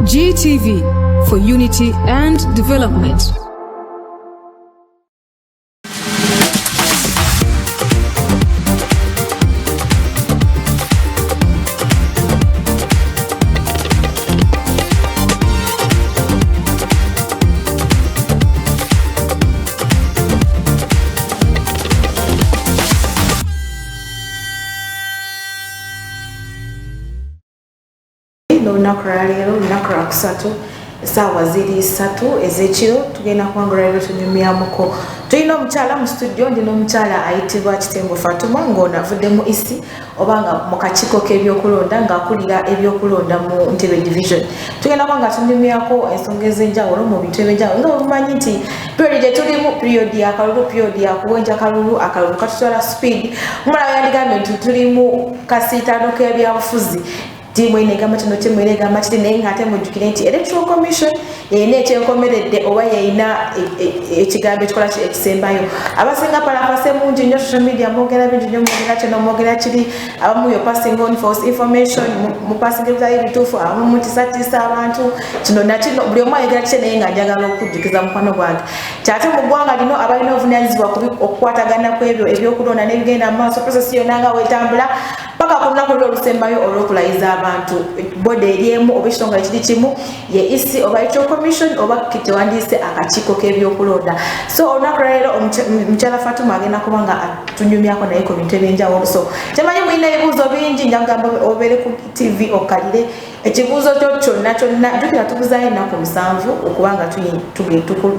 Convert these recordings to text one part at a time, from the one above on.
GTV for unity and development. N'olunaku lwaleero, olunaku lwakusatu, essaawa ziri 3 ez'ekiro, tugenda kubanga olwaleero tunyumyamuko. Tulina omukyala mu studio. Ndi n'omukyala ayitibwa Kitembo Fatuma, ng'ono avudde mu EC oba nga mu kakiiko k'ebyokulonda, ng'akulira ebyokulonda mu Ntebe Division. Tugenda kuba nga tunyumyako ensonga ez'enjawulo mu bintu ebyenjawulo, nga bwemumanyi nti period gye tulimu, period yakalulu, period yakuwenja kalulu. Akalulu katutwala speed. Mumala yandigambye nti tulimu kasiitaano k'ebyabufuzi. Ttiimu eno egamba kino, ttiimu eno egamba kiri, naye ng'ate mujjukire nti Electoral Commission yeyina ekyenkomeredde oba yeyina ekigambo ekikola ekisembayo. Abasinga palapase mungi nnyo, social media mwogera bingi nnyo, mwogera kino, mwogera kiri. Abamu yo passing on false information, mupasinga ebitali bituufu, abamu mutisatiisa abantu, kino nakino, buli omu ayogera kike. Naye nga njagala okujjukiza mukwano gwange kyate mu ggwanga lino abalina obuvunanyizibwa okukwatagana ku ebyo ebyokulonda n'ebigenda mu maaso, process yonna nga wetambula paka ku lunaku luli olusembayo olw'okulayiza abantu, body eri emu oba ekitongole kiri kimu, ye EC oba Electoral Commission oba kitewandiise akakiiko k'ebyokulonda. So olunaku lwaleero mukyala Fatuma agenda kuba nga atunyumyako naye ku bintu ebyenjawulo. So kyemanyi mulina ebibuuzo bingi, njagamba obeere ku TV okalire ekibuuzo kyo kyonna kyonna. Jjukira tubuzaayo ennaku 7 okubanga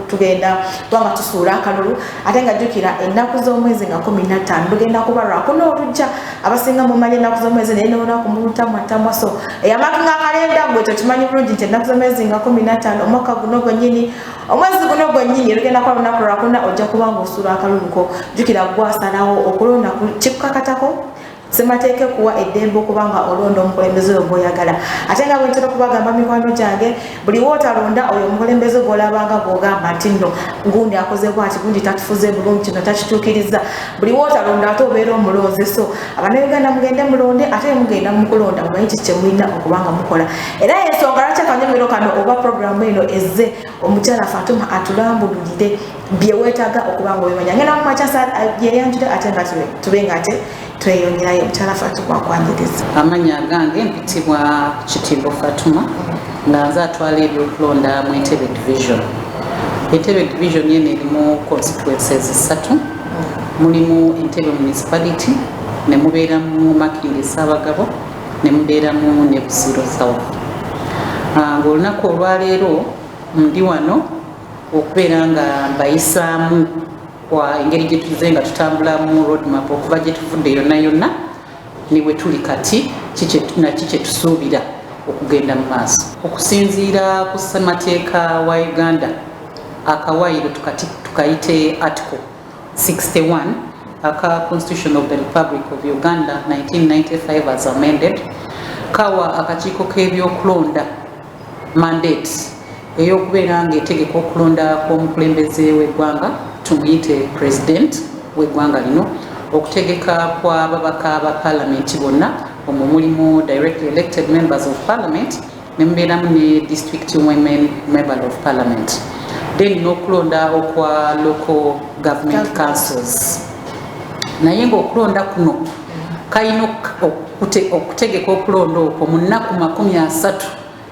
tugenda kubanga tusuula akalulu, ate nga jjukira ennaku z'omwezi nga 15 lugenda kuba lwakuna olujja. Abasinga mumanyi ennaku z'omwezi, naye nolunaku mulutamwatamwa. So eyamakinga kalenda gwe tokimanyi bulungi nti ennaku z'omwezi nga 15, omwaka guno gwennyini, omwezi guno gwennyini, lugenda kuba lunaku lwakuna, ojja kuba nga osuula akaluluko. Jjukira gwasalawo okulonda kikukakatako, semateeka kuwa eddembe okuba nga olonda omukulembeze oyo gw'oyagala. Ate nga bwentera okubagamba, mikwano gyange, buli wootalonda oyo omukulembeze gw'olabanga gw'ogamba nti nno gundi akoze bwati, gundi tatufuze bulungi, kino takituukiriza, buli wootalonda ate obeera omulonze. So Abannayuganda, mugende mulonde, ate mugenda mukulonda mumanyi ki kyemulina okuba nga mukola. Era ensonga lwaki akanyomero kano oba programu eno ezze, omukyala Fatuma atulambululire bye weetaaga okuba nga obimanya. Ngenda mumakyasa yeyanjule, ate nga tube nga ate tweyongerayo. Omukyala Fatuma, akwaniriza. Amannya agange mpitibwa Kitimbo Fatuma, nga nze atwala ebyokulonda mu Entebe Division. Entebe Division yeno erimu constituencies ssatu. Mulimu Entebe Municipality, ne mubeeramu Makindye Ssaabagabo, ne mubeeramu ne Busiro South. Ng'olunaku olwaleero ndi wano okubeera nga mbayisaamu kwa engeri gye tuze nga tutambulamu roadmap okuva gye tuvudde yonna yonna ne bwe tuli kati, naki kye tusuubira okugenda mu maaso. Okusinziira ku ssemateeka wa Uganda, akawaayiro tukayite Article 61 aka Constitution of the Republic of Uganda 1995 as amended, kawa akakiiko k'ebyokulonda mandate ey'okubeera ng'etegeka okulonda kw'omukulembeze w'eggwanga, tumuyite president w'eggwanga lino, okutegeka kw'ababaka ba parliament bonna, omwo mulimu directly elected members of parliament ne mubeeramu ne district women member of parliament, then n'okulonda okwa local government councils. Naye ng'okulonda kuno kalina okutegeka okulonda okwo mu nnaku 30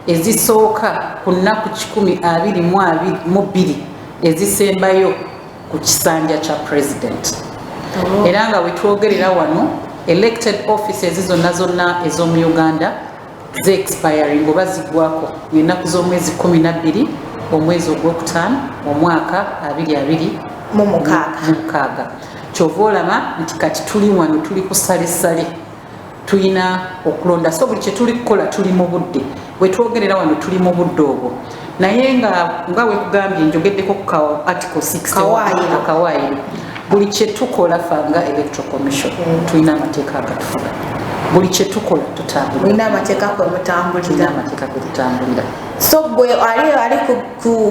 ezisooka ku nnaku 122 ezisembayo ku kisanja kya president. Era nga wetwogerera wano, elected offices zonna zonna ez'omu Uganda ze-expiring oba ziggwako ennaku z'omwezi 12, omwezi ogwokutaano, omwaka 2026. Mu mukaaga. Mu mukaaga. Kyova olaba nti kati tuli wano, tuli ku ssalessale, tulina okulonda. So buli kyetuli kukola tuli mu budde. Bwetwogerera wano tuli mu budde obwo. Naye nga wekugambye, njogeddeko ku Article 61. Kawaayiro. Akawaayiro. Buli kyetukola fa nga Electoral Commission, tulina amateeka agatufuga. Buli kyetukola tutambulira. Mulina amateeka kwe mutambulira. Tulina amateeka kwe tutambulira. So gwe ali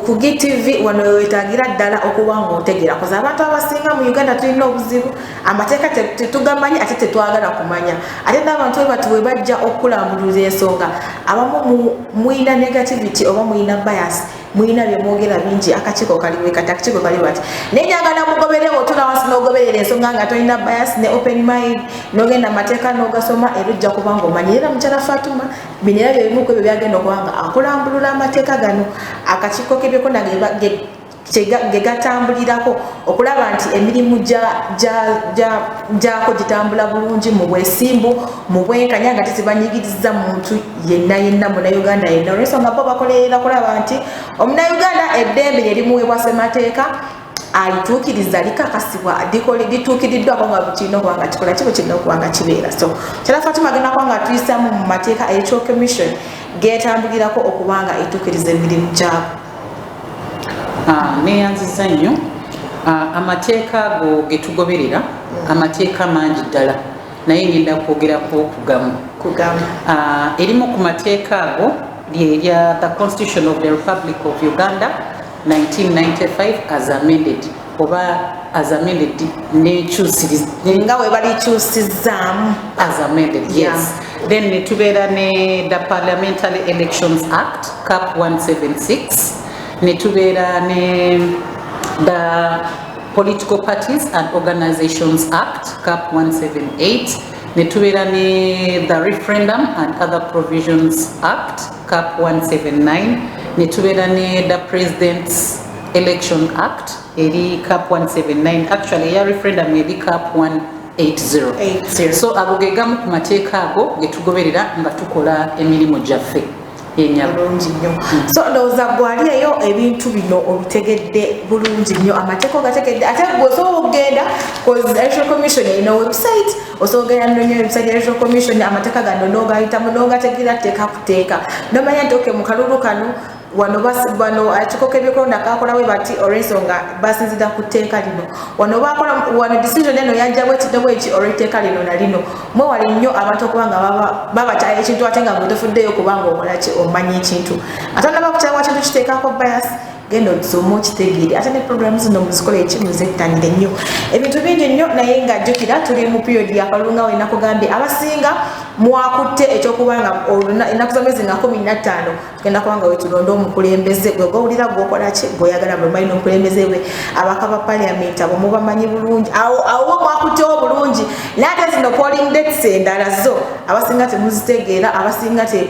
ku GTV wano wetagira ddala okuba ng'otegeera, 'cause abantu abasinga mu Uganda tulina obuzibu, amateeka tetugamanyi ate tetwagala kumanya. Ate n'abantu bwe bati bwe bajja okulambulula ensonga, abamu muyina negativity oba muyina bias, muyina bye mwogera bingi. Akakiiko kaliwe kati, akakiiko kali bati, naye njagala mugobere. Otula wansi n'ogoberera ensonga nga tolina bias ne open mind, n'ogenda amateeka n'ogasoma, era ojja kuba ng'omanyi. Era mukyala Fatuma bino era byebimu ku ebyo byagenda okuba nga akulambulula amateeka gano akakiiko k'ebyokulonda ge gatambulirako okulaba nti emirimu gyako gitambula bulungi mu bwesimbu, mu bwenkanya, nga tetibanyigiriza muntu yenna yenna, Munnayuganda yenna, olwensonga bo bakolerera kulaba nti Omunnayuganda eddembe lye limuweebwa ssemateeka alituukiriza, likakasibwa, lituukiriddwako nga kirina okuba nga kikola kibo kirina okuba nga kibeera. So kyala Fatuma agenda kuba nga tuyisamu mu mateeka Electoral Commission getambulirako okuba nga etuukiriza emirimu gyabo. Neeyanziza nnyo. Amateeka ago ge tugoberera, amateeka mangi ddala, naye ngenda kwogerako kugamu. Kugamba. Erimu ku mateeka ago lyerya the Constitution of the Republic of Uganda 1995 as amended, oba as amended nekyusiriz nga we balikyusizaamu. As amended. Yes. Then netubeera ne the Parliamentary Elections Act, Cap 176, netubeera ne the Political Parties and Organizations Act, Cap 178, netubeera ne the Referendum and Other Provisions Act, Cap 179, netubeera ne the President's Election Act eri Cap 179. Actually, eya referendum eri Cap 180. 80. So ago ge gamu ku mateeka ago ge tugoberera nga tukola emirimu gyaffe enyabo. Bulungi nnyo. So ndowooza gwali eyo ebintu bino obitegedde bulungi nnyo, amateeka ogategedde, ate gwe osobola okugenda, 'cause Electoral Commission erina website, osobola ogenda nonya website ya Electoral Commission, amateeka gano n'ogayitamu n'ogategeera teeka ku teeka, nomanya nti okay, mu kalulu kano wano bano akakiiko k'ebyokulonda kakola bwe bati olw'ensonga basinzira ku tteeka lino, wano bakola wano decision eno yajja bweti ne bweki olw'etteeka lino na lino. Mwewale nnyo abantu okuba nga babakyawa ekintu ate nga gwe tofuddeyo, kubanga okola ki, omanya ekintu ate onaba kukyawa kintu kiteekako bias. Genda otusome okitegeere, ate ne program zino muzikole eki, muzettanire nnyo ebintu bingi nnyo. Naye nga jjukira tuli mu period yakalulu, nga wena kugambye abasinga mwakutte ekyokuba nga ennaku z'omwezi nga 15 tugenda kuba nga wetulonda omukulembeze gwe gwowulira gwokola ki, gweoyagala, bwe malina omukulembeze bwe abaka ba parliament abo mubamanyi bulungi, awo mwakuttewo bulungi. Naye ate zino polling dates endala zo abasinga temuzitegeera, abasinga te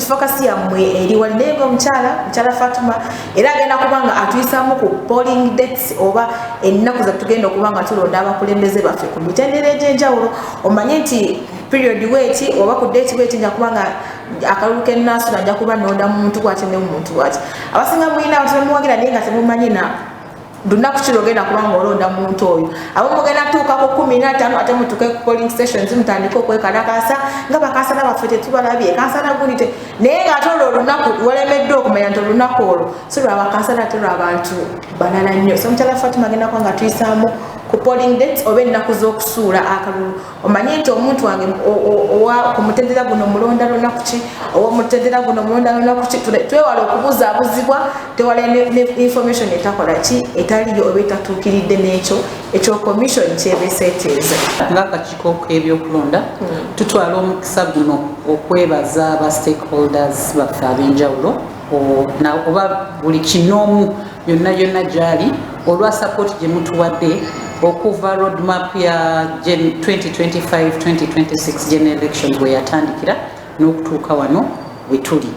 focus yammwe eri wali. Naye nga omukyala, mukyala Fatuma era agenda kuba nga atuyisaamu ku polling dates oba ennaku zetugenda okuba nga tulonda abakulembeze baffe ku mitendera egy'enjawulo, omanye nti period weeti oba ku date bweti nja kuba nga akalulu k'ennaasula nja kuba nonda muntu bwati ne muntu bwati. Abasinga mulina abantu bemuwagira, naye nga temumanyi na lunaku kiro ogenda kuba nga olonda muntu oyo. Abo mugenda tuukako 15, ate mutuuke ku polling stations mutandike okwekalakasa nga bakansala baffe tetubalabye, kansala gundi te, naye nga ate olwo olunaku walemeddwa okumanya nti olunaku olwo si lwa bakansala, ate lwabantu balala nnyo. So mukyala Fatima agenda kuba nga tuyisaamu ku polling dates oba ennaku z'okusuula akalulu, omanye nti omuntu wange owa ku mutendera guno mulonda lunaku ki, ow'omutendera guno mulonda lunaku ki. Twewale okubuzaabuzibwa, twewale ne information etakola ki, etaliyo oba etatuukiridde n'ekyo ekyo commission kyebeseeteeza. Ng'akakiiko k'ebyokulonda tutwala omukisa guno okwebaza ba stakeholders baffe ab'enjawulo oba buli kinoomu yonna yonna gyali olwa support gye mutuwadde okuva roadmap ya 2025-2026 general elections bwe yatandikira n'okutuuka wano we tuli,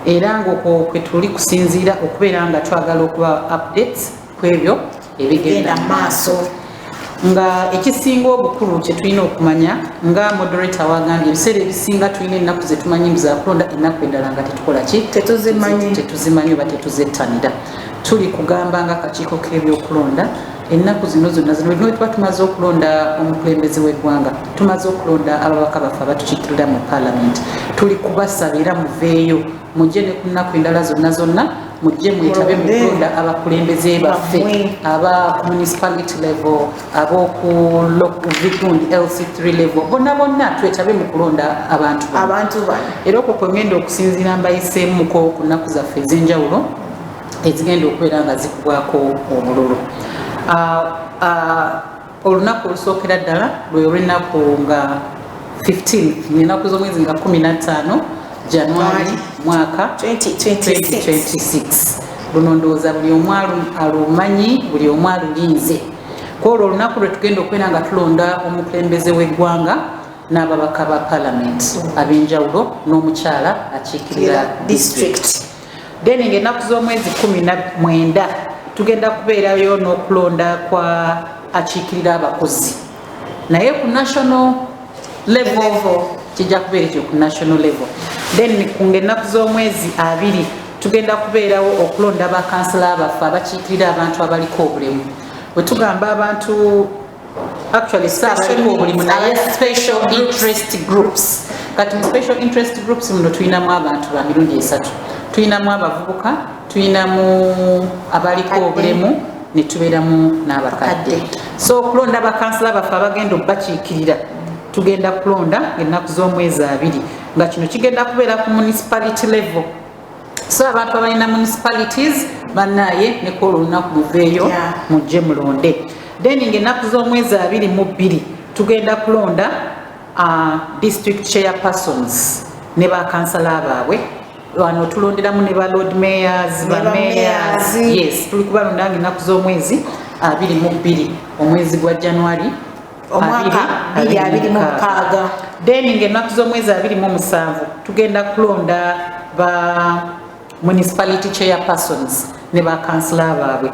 era ng'okwo kwe tuli kusinziira okubeera nga twagala okuba updates ku ebyo ebigenda genda maaso. Nga ekisinga obukulu kye tulina okumanya, nga moderator wagambye, ebiseera ebisinga tulina ennaku zetumanyi mbu zakulonda, ennaku endala nga tetukola ki? Tetuzimanyi. Tetuzimanyi oba tetuzettanira. Tuli kugamba nga akakiiko k'ebyokulonda Ennaku zino zonna zino bwe tuba tumaze okulonda omukulembeze w'eggwanga, tumaze okulonda ababaka baffe abatukiikirira mu Parliament, tuli kubasaba era muveeyo, mujje ne ku nnaku endala zonna zonna, mujje mwetabe mu Mulonde. kulonda abakulembeze baffe Bammwe. Aba ku municipality level, ab'oku vigundi LC3 level, bonna bonna twetabe mu kulonda abantu bano. Abantu bano. Era okwo kwe ngenda okusinziira mbayiseemuko ku nnaku zaffe ez'enjawulo ezigenda okubeera nga zikubwako obululu. Olunaku olusookera ddala lwe olw'ennaku nga 15, ennaku z'omwezi nga 15 January mwaka 2026. 2026. Luno ndowooza buli omu alumanyi, buli omu alulinze. Kwolwo olunaku lwe tugenda okubeera nga tulonda omukulembeze w'eggwanga n'ababaka ba Parliament ab'enjawulo n'omukyala akiikirira district. District. Then ng'ennaku z'omwezi 19 tugenda kubeerayo n'okulonda kwa akiikirira abakozi, naye ku national level. Level. Kijja kubeera ekyo ku national level. Then ku ng'ennaku z'omwezi 20 tugenda kubeerawo okulonda bakansala baffe abakiikirira abantu abaliko obulemu. Bwe tugamba abantu, actually si abaliko obulemu, naye special interest groups. Kati mu special interest groups muno tulinamu abantu ba mirundi esatu: tulinamu abavubuka, tulinamu abaliko Bakadde. obulemu, ne tubeeramu n'abakadde. Bakadde. So okulonda bakansala baffe abagenda obbakiikirira, tugenda kulonda ennaku z'omwezi 20, nga kino kigenda kubeera ku municipality level. So abantu abalina municipalities, bannaye, ne kwolwo olunaku muveeyo, mujje mulonde. Then ng'ennaku z'omwezi 22 tugenda kulonda district chairpersons ne bakansala baabwe. Wano tulonderamu ne ba lord mayors, Ne ba ba mayors. mayors. Yes, tuli kubalonda nga ennaku z'omwezi 22 omwezi gwa January Omwaka 2026. Then ng'ennaku z'omwezi 27 tugenda kulonda ba municipality chairpersons ne bakansala baabwe.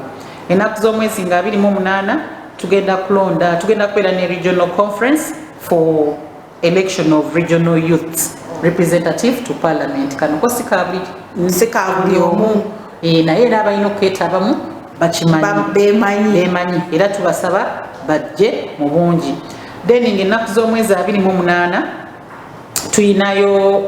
Ennaku z'omwezi nga 28 tugenda kulonda, tugenda kubeera ne regional conference for election of regional youth representative to Parliament. Kano ko si ka buli Si ka buli omu. Naye era abalina okwetabamu bakimanyi. Bemanyi. Bemanyi, era tubasaba bajje mu bungi. Then ng'ennaku z'omwezi 28 tuyinayo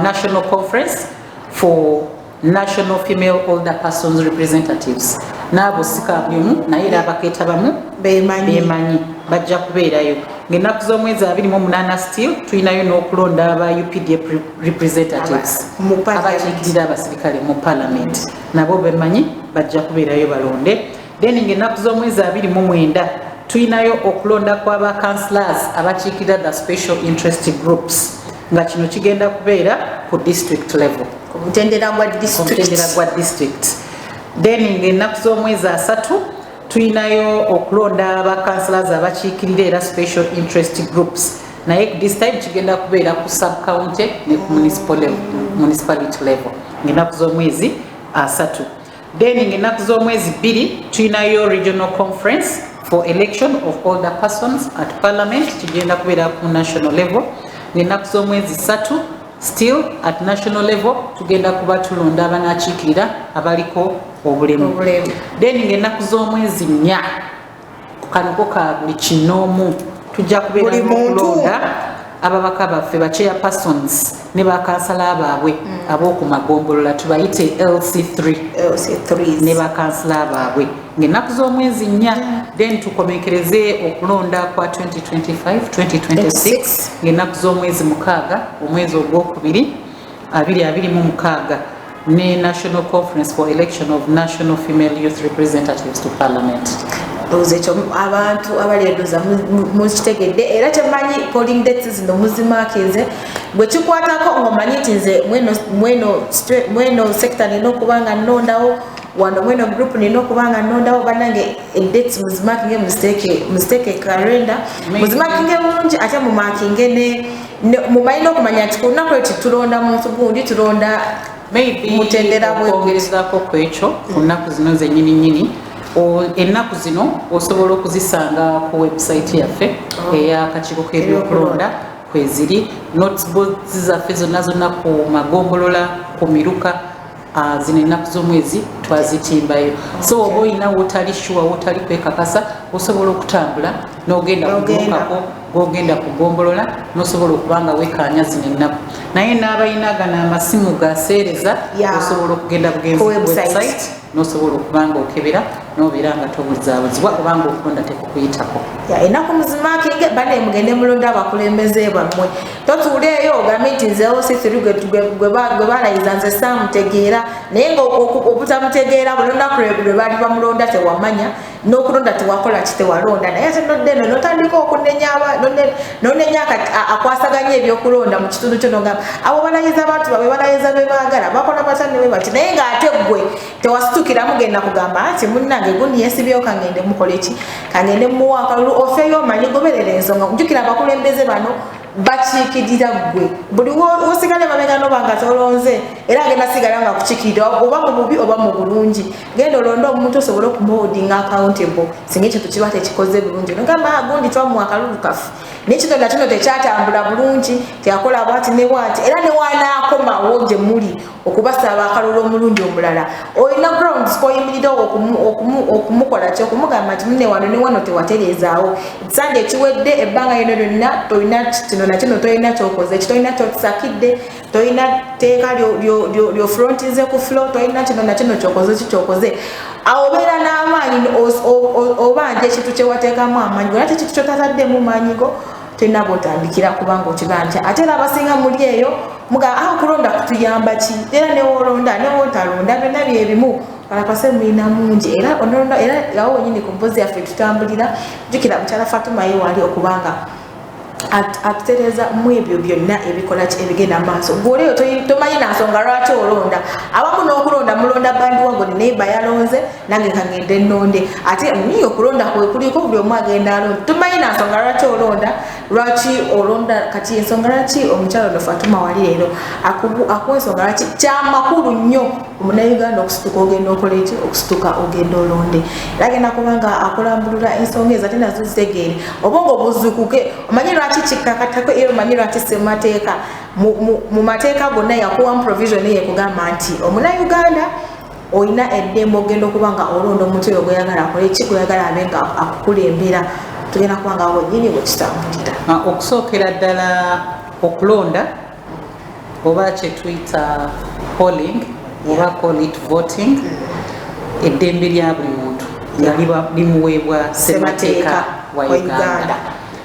national conference for national female older persons representatives. Naabo si ka buli omu, naye era abakeetabamu Bemanyi. Bemanyi, bajja kubeerayo. Ng'ennaku z'omwezi 28 still tulinayo n'okulonda aba UPDF representatives Mu Parliament. abakiikirira abasirikale mu Parliament. Nabo bemanyi, bajja kubeerayo balonde. Then ng'ennaku z'omwezi 29 tulinayo okulonda kw'aba councillors abakiikirira the special interest groups, nga kino kigenda kubeera ku district level. Ku mutendera gwa Ku mutendera district. gwa district. Then ng'ennaku z'omwezi 30 tulinayo okulonda aba councillors abakiikirira era special interest groups, naye this time kigenda kubeera ku sub county ne ku municipal level, municipality level, ng'ennaku z'omwezi 30. Then ng'ennaku z'omwezi 2 tulinayo regional conference for election of older persons at Parliament, kigenda kubeera ku national level. Ng'ennaku z'omwezi 3 still at national level tugenda kuba tulonda abanaakiikirira abaliko obulemu. Obulemu. Then ng'ennaku z'omwezi 4, kano ko ka buli kinoomu, tujja kubeera Buli muntu. n'okulonda ababaka baffe ba chairpersons ne bakansala baabwe ab'oku magombolola, tubayite LC3. LC3s. Ne bakansala baabwe ng'ennaku z'omwezi 4. Then tukomekereze okulonda kwa 2025 2026 ng'ennaku z'omwezi 6 omwezi ogwokubiri 2026 ne national conference for election of national female youth representatives to Parliament. Ndowooza ekyo abantu abali eddoza mukitegedde. Era kyemanyi, polling dates zino muzimakinze, bwe kikwatako ng'omanyi nti nze mweno sector nina okuba nga nnondawo wano, mweno group nina okuba nga nnondawo. Bannange, dates muzimakinge, muziteeke calendar, muzimakinge bulungi, ate mumakinge mumanyi n'okumanya nti ku lunaku lweti tulonda muntu gundi, tulonda Maybe mutendera bwe guti. Okwongerezaako ku ekyo, ku nnaku zino zennyini nnyini, ennaku zino osobola okuzisanga ku website yaffe ey'akakiiko k'ebyokulonda kweziri. Notice boards zaffe zonna zonna ku magombolola, ku miruka. Zino ennaku z'omwezi twazitimbayo. So oba olina wotali sure, wotali kwekakasa, osobola okutambula n'ogenda N'ogenda. kugukako gogenda kugombolola, n'osobola okuba nga wekkaanya zino ennaku. Naye n'abalina gano amasimu gaseereza, osobola okugenda bugenzi Ku ku website. website, n'osobola okuba nga okebera n'obeera nga tobuzaabuzibwa oba nga okulonda tekukuyitako. Ya, ennaku muzimakinge bane, mugende mulonde abakulembeze bammwe. Totuuleeyo ogambe nti nze LC3 gwe balayiza nze saamutegeera, naye nga obutamutegeera buli lunaku lwe baali bamulonda tewamanya, n'okulonda tewakola ki, tewalonda. Naye ate nodda eno notandika okunenya nonenya akwasaganya ebyokulonda mu kitundu kyo, nogamba abo balayiza abantu baabwe, balayiza be baagala, bakola batya ne bwe bati, naye ng'ate ggwe tewasitukiramu genda kugamba nti munnange gundi yesibyewo, kangende mukole ki, kangende muwa akalulu. Ofeeyo omanyi, goberera ensonga. Jjukira abakulembeze bano bakiikirira ggwe. Buli wosigala emabega noba nga tolonze, era agenda sigala nga kukiikirira oba mu bubi oba mu bulungi. Genda olonde omuntu osobole okumuholdinga accountable singa ekintu kiba tekikoze bulungi. Nogamba, "Ah, gundi twamuwa akalulu kaffe, naye kino na kino tekyatambula bulungi, teyakola bwati ne bwati." Era newanaakomawo gye muli okubasaba akalulu omulundi omulala, olina grounds koyimirira okumukola ki, okumugamba nti mune wano ne wano tewatereezaawo, ekisanja ekiwedde, ebbanga lino lyonna tolina kino na kino, tolina kyokoze ki, tolina kyotusakidde, tolina tteeka lyofrontize ku floor, tolina kino na kino kyokoze ki kyokoze. Awo obeera n'amaanyi obanja ekintu kyewateekamu amaanyi go, ate ekintu kyotataddemu maanyi go tolina bwotandikira kubanga okibanja. Ate era abasinga muli eyo muga, ah, okulonda kutuyamba ki? Era newoolonda newotalonda byonna byebimu, kalakase mulina mungi. Era onolonda, era awo wenyini ku mpozi yaffe tutambulira. Jjukira mukyala Fatuma ye wali okubanga atutereeza mu ebyo byonna ebikola ki, ebigenda mu maaso. Gweolieyo tomanyi nansonga lwaki olonda. Abamu n'okulonda mulonda bandwagon, naye bayalonze nange kangende nnonde. Ate niyo okulonda kwe kuliko buli omu agenda alonda, tomanyi nansonga lwaki olonda, lwaki olonda. Kati ensonga lwaki omukyalo ono Fatuma wali leero akuwa ensonga lwaki kyamakulu nnyo omunauganda okusituka ogenda okola eki, okusituka ogenda olonde. Era agenda kubanga akulambulula ensonga ezo ate nazo zitegeere, oba nga obuzukuke omanyi lwaki kikkakatako, era omanyi lwaki semateeka mu mateeka gonna yakuwamu provision eyo ekugamba nti omunauganda olina eddembe ogenda okuba nga olonda omuntu oyo gweyagala akole ki, gweyagala abe nga akukulembera. Tugenda kuba nga wenyini wekitambulira. Okusookera ddala okulonda oba kyetuyita polling oba call it voting, eddembe lya buli muntu nga limuweebwa semateeka wa wa Uganda. Uganda.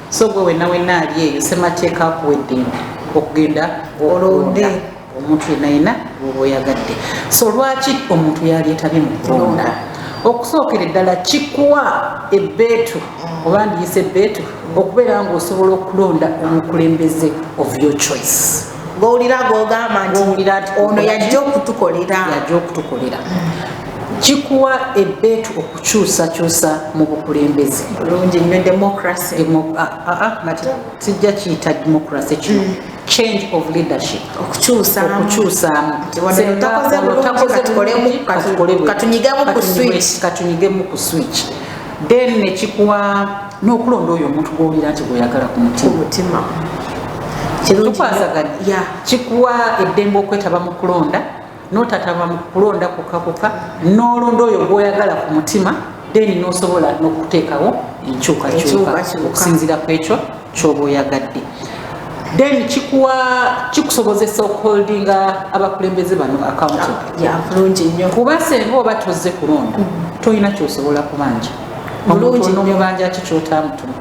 So gwe wenna wenna ali eyo, semateeka akuwa eddembe okugenda olonde okulonda omuntu yenna yenna gwoba oyagadde. So lwaki omuntu yalyetabye mu kulonda? Okusookera eddala kikuwa ebbeetu, oba ndiyisa ebbeetu, okubeera ng'osobola okulonda omukulembeze of your choice. Gowulira gogamba nti Gw'owulira nti ono yajja okutukolera. Yajja okutukolera. Kikuwa ebbeetu okukyusakyusa mu bukulembeze. Bulungi nnyo, democracy. Sijja kiyita democracy kino, change of leadership. Okukyusaamu. Okukyusaamu. Nti wano Senga takoze ono bulungi, takoze bulungi, katukole bwe. Katunyigemu ku switch. Katunyigemu ku switch. Then nekikuwa n'okulonda oyo omuntu gw'owulira nti gw'oyagala ku ku mutima. Mutima. Kirungi nnyo. Tukwasaganya. Kikuwa eddembe okwetaba mu kulonda, n'otataba mu kulonda kokka kokka, n'olonda oyo gw'oyagala ku mutima, then n'osobola n'okuteekawo enkyukakyuka Enkyukakyuka. okusinziira ku ekyo ky'oba oyagadde. Then kikuwa, kikusobozesa okuholdinga abakulembeze bano accountable. Ya, bulungi nnyo. Kuba senga oba tozze kulonda, tolina kyosobola kubanja. Bulungi Omuntu nnyo. onomubanja ki kyotaamutuma?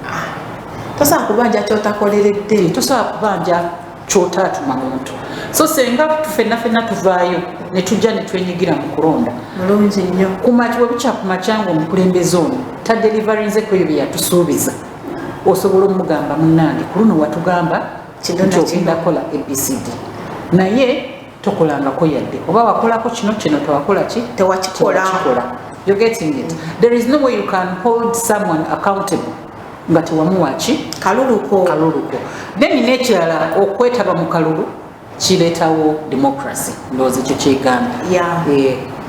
Tosobola kubanja kyotakoleredde. Tosobola kubanja kyotaatuma muntu. So senga ffenna ffenna tuvaayo ne tujja ne twenyigira mu kulonda, Bulungi nnyo. Kumaki bwe bukya ku makya nga omukulembeze ono tadelivarinze ku ebyo bye yatusuubiza, osobola omugamba, "Munnange, ku luno watugamba Kino nti na ogenda kino. kukola ABCD, naye tokolangako yadde, oba wakolako kino, kino tewakola ki." Tewakikola. Tewakikola. You're getting it? There is no way you can hold someone accountable nga tewamuwa ki? Kaluluko. Kaluluko. Then n'ekirala, okwetaba mu kalulu kireetawo democracy. Ndowooza ekyo kyegamba.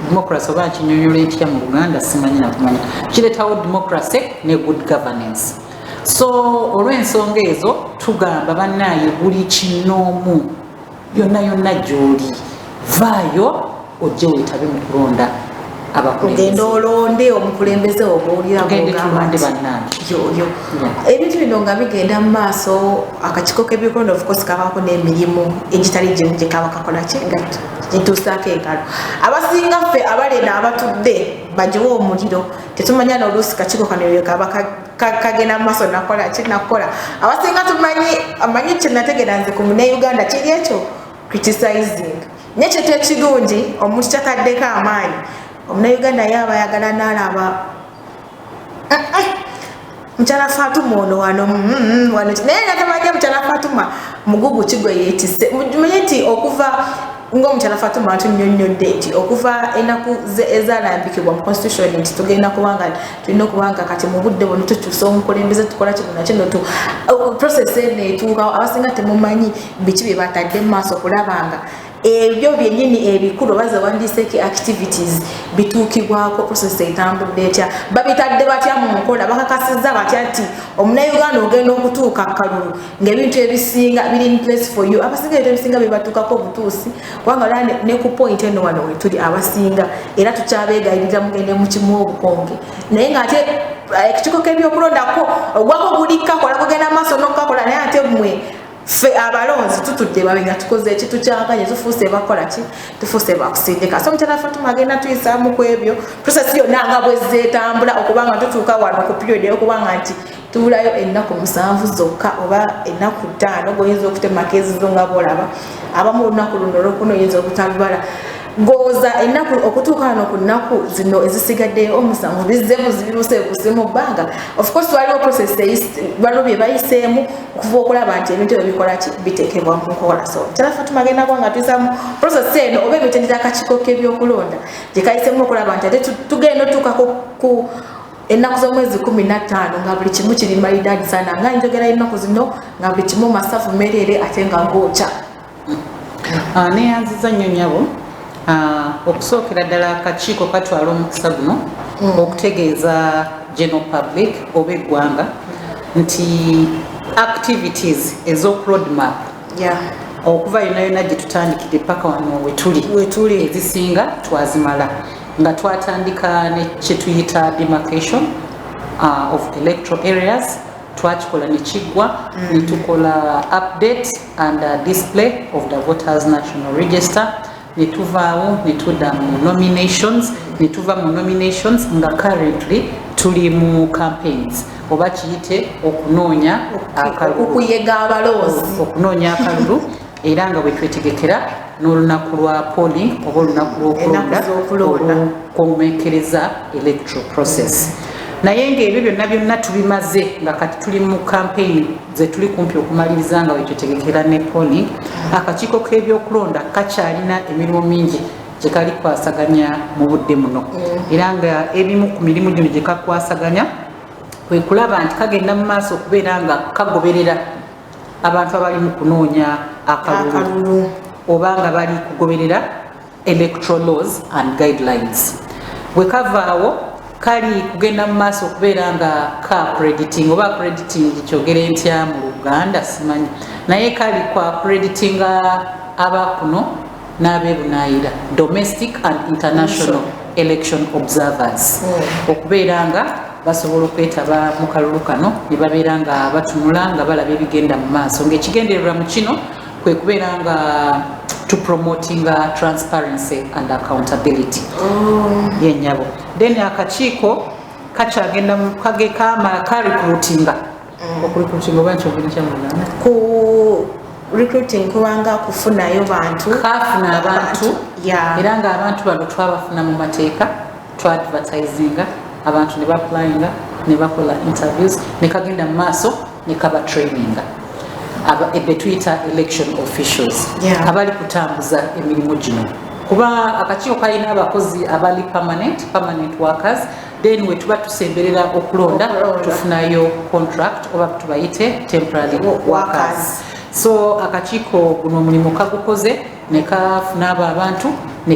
Democracy oba nkinyonyola etya mu Luganda, simanyi nakumanya. Kireetawo democracy ne good governance. So olw'ensonga ezo tugamba bannaaye, buli kinoomu yonna yonna gy'oli, vaayo. Ojje weetabe mu kulonda abakulembeze. Ogenda olonde omukulembeze ogwowulira. Tugende gw'ogamba tulonde nti bannange. Yoyo. Yeah. Ebintu bino nga bigenda mu maaso, akakiiko k'ebyokulonda, of course, kabaako n'emirimu egitali gimu gye kaba kakola ki nga gituusaako engalo. Abasinga ffe abalena abatudde bagiwe omuliro, tetumanya n'oluusi kakiiko kano ebyo kaba kagenda mu maaso nakola ki nakola. Abasinga tumanyi amanyi kye nategeera nze ku Munnauganda kiri ekyo criticizing, naye kintu ekirungi omuntu kyataddeko amaanyi, Omunnauganda ye aba ayagala n'alaba mukyala Fatuma ono wano, wano, naye nga tamanyi mukyala Fatuma mugugu kigwe yeetisse. Manye nti okuva ng'omukyala Fatuma atunyonnyodde nti okuva ennaku ezalambikibwa mu constitution nti tugenda kubanga tulina okubanga kati mu budde buno tukyusa omukulembeze, tukola kino nakino, tu process eno etuukawo, abasinga temumanyi biki bye batadde mu maaso okulabanga ebyo byennyini ebikulu oba zewandiiseko activities bituukibwako. Process etambudde etya? Babitadde batya mu nkola? Bakakasizza batya nti Omunauganda ogenda okutuuka kalulu ng'ebintu ebisinga biri in place for you? Abasinga ebintu ebisinga bibatuukako obutuusi, kubanga olaba ne ku point eno wano wetuli, abasinga era tukyabeegayirira mugende mu kimu obukonge, naye ng'ate ekikiiko k'ebyokulondako ogwako guli kakola, gugenda maaso n'okukakola, naye ate mmwe ffe abalonzi tutudde babe nga tukoze eki? Tukyakanye, tufuuse bakola ki? Tufuuse bakusindika. So mukyala Fatuma agenda tuyisaamu ku ebyo, process yonna nga bwezeetambula okubanga tutuuka wano ku period ey'okubanga nti tubulayo ennaku 7 zokka oba ennaku 5, goyinza okutemako ezizo nga bwolaba abamu olunaku luno olwokuna oyinza obutalubala goza ennaku okutuuka wano ku nnaku zino ezisigaddeyo 7 bizzeemu zibiruse busi mu bbanga. Of course waliwo process, waliwo bye bayiseemu okuva okulaba nti ebintu ebyo bikola ki? Biteekebwa mu nkola. So mukyala Fatuma agenda kuba nga tuyisamu process eno oba emitendera akakiiko k'ebyokulonda gye kayiseemu okulaba nti ate tugenda otuuka ku ennaku z'omwezi 15 nga buli kimu kiri maridadi sana, nga njogera ennaku zino nga buli kimu masafu mereere ate nga ng'okya. Neyanziza nnyo nnyabo. Okusookera ddala akakiiko katwala omukisa guno okutegeeza general public oba eggwanga nti activities ez'oku roadmap okuva yonna yonna gye tutandikidde paka wano wetuli, Wetuli. ezisinga twazimala nga twatandika ne kyetuyita demarcation of electoral areas, twakikola ne kiggwa, ne tukola update and display of the voters national register, ne tuvaawo ne tudda mu nominations, ne tuva mu nominations nga currently tuli mu campaigns oba kiyite okunoonya akalulu. Okuyega abalonzi. Okunoonya akalulu, era nga bwe twetegekera n'olunaku lwa polling oba olunaku lw'okulonda. Ennaku z'okulonda. Olukomekereza electoral process. Naye ng'ebyo byonna byonna tubimaze nga kati tuli mu campaign ze tuli kumpi okumaliriza nga bwetwetegekera ne polling, akakiiko k'ebyokulonda kakyalina emirimu mingi gye kali kwasaganya mu budde muno, era nga ebimu ku mirimu gino gye kakwasaganya kwe kulaba nti kagenda mu maaso okubeera nga kagoberera abantu abali mu kunoonya akalulu akalulu oba nga bali kugoberera electoral laws and guidelines. Bwe kavaawo kali kugenda mu maaso okubeera nga ka accrediting oba accrediting, kyogere ntya mu Luganda simanyi, naye kali ku accreditinga abakuno n'abeebunaayira, domestic and international election observers, okubeera nga basobola okwetaba mu kalulu kano ne babeera nga batunula nga balaba ebigenda mu maaso, ng'ekigendererwa mu kino kwe kubeera nga tupromotinga transparency and accountability. Yennyabo. Then akakiiko kakyagenda kage kama ka recruitinga, okurecruitinga oba nkyogera kya mu Luganda? Ku recruiting kubanga kufunayo bantu. Kafuna abantu. Era ng'abantu bano twabafuna mu mateeka, twadvertisinga, abantu ne baapplyinga ne bakola interviews, ne kagenda mu maaso ne kaba traininga be tuyita election officials abali kutambuza emirimu gino, kuba akakiiko kalina abakozi abali permanent workers. Then we tuba tusemberera okulonda, Okulonda. tufunayo contract oba tubayite temporary workers. Workers. So akakiiko guno omulimu kagukoze ne kafuna abo abantu ne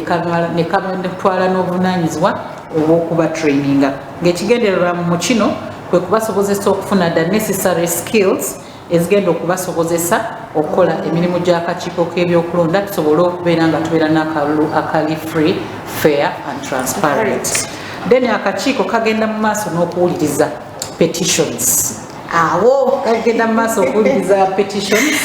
kabatwala n'obuvunanyizibwa obw'okuba traininga, ng'ekigendererwa mu kino kwe kubasobozesa okufuna the necessary skills Ezigenda okubasobozesa okukola emirimu gy'akakiiko k'ebyokulonda, tusobole okubeera nga tubeera n'akalulu akali free, fair and transparent. Then akakiiko kagenda mu maaso n'okuwuliriza petitions. Awo. Kagenda mu maaso okuwuliriza petitions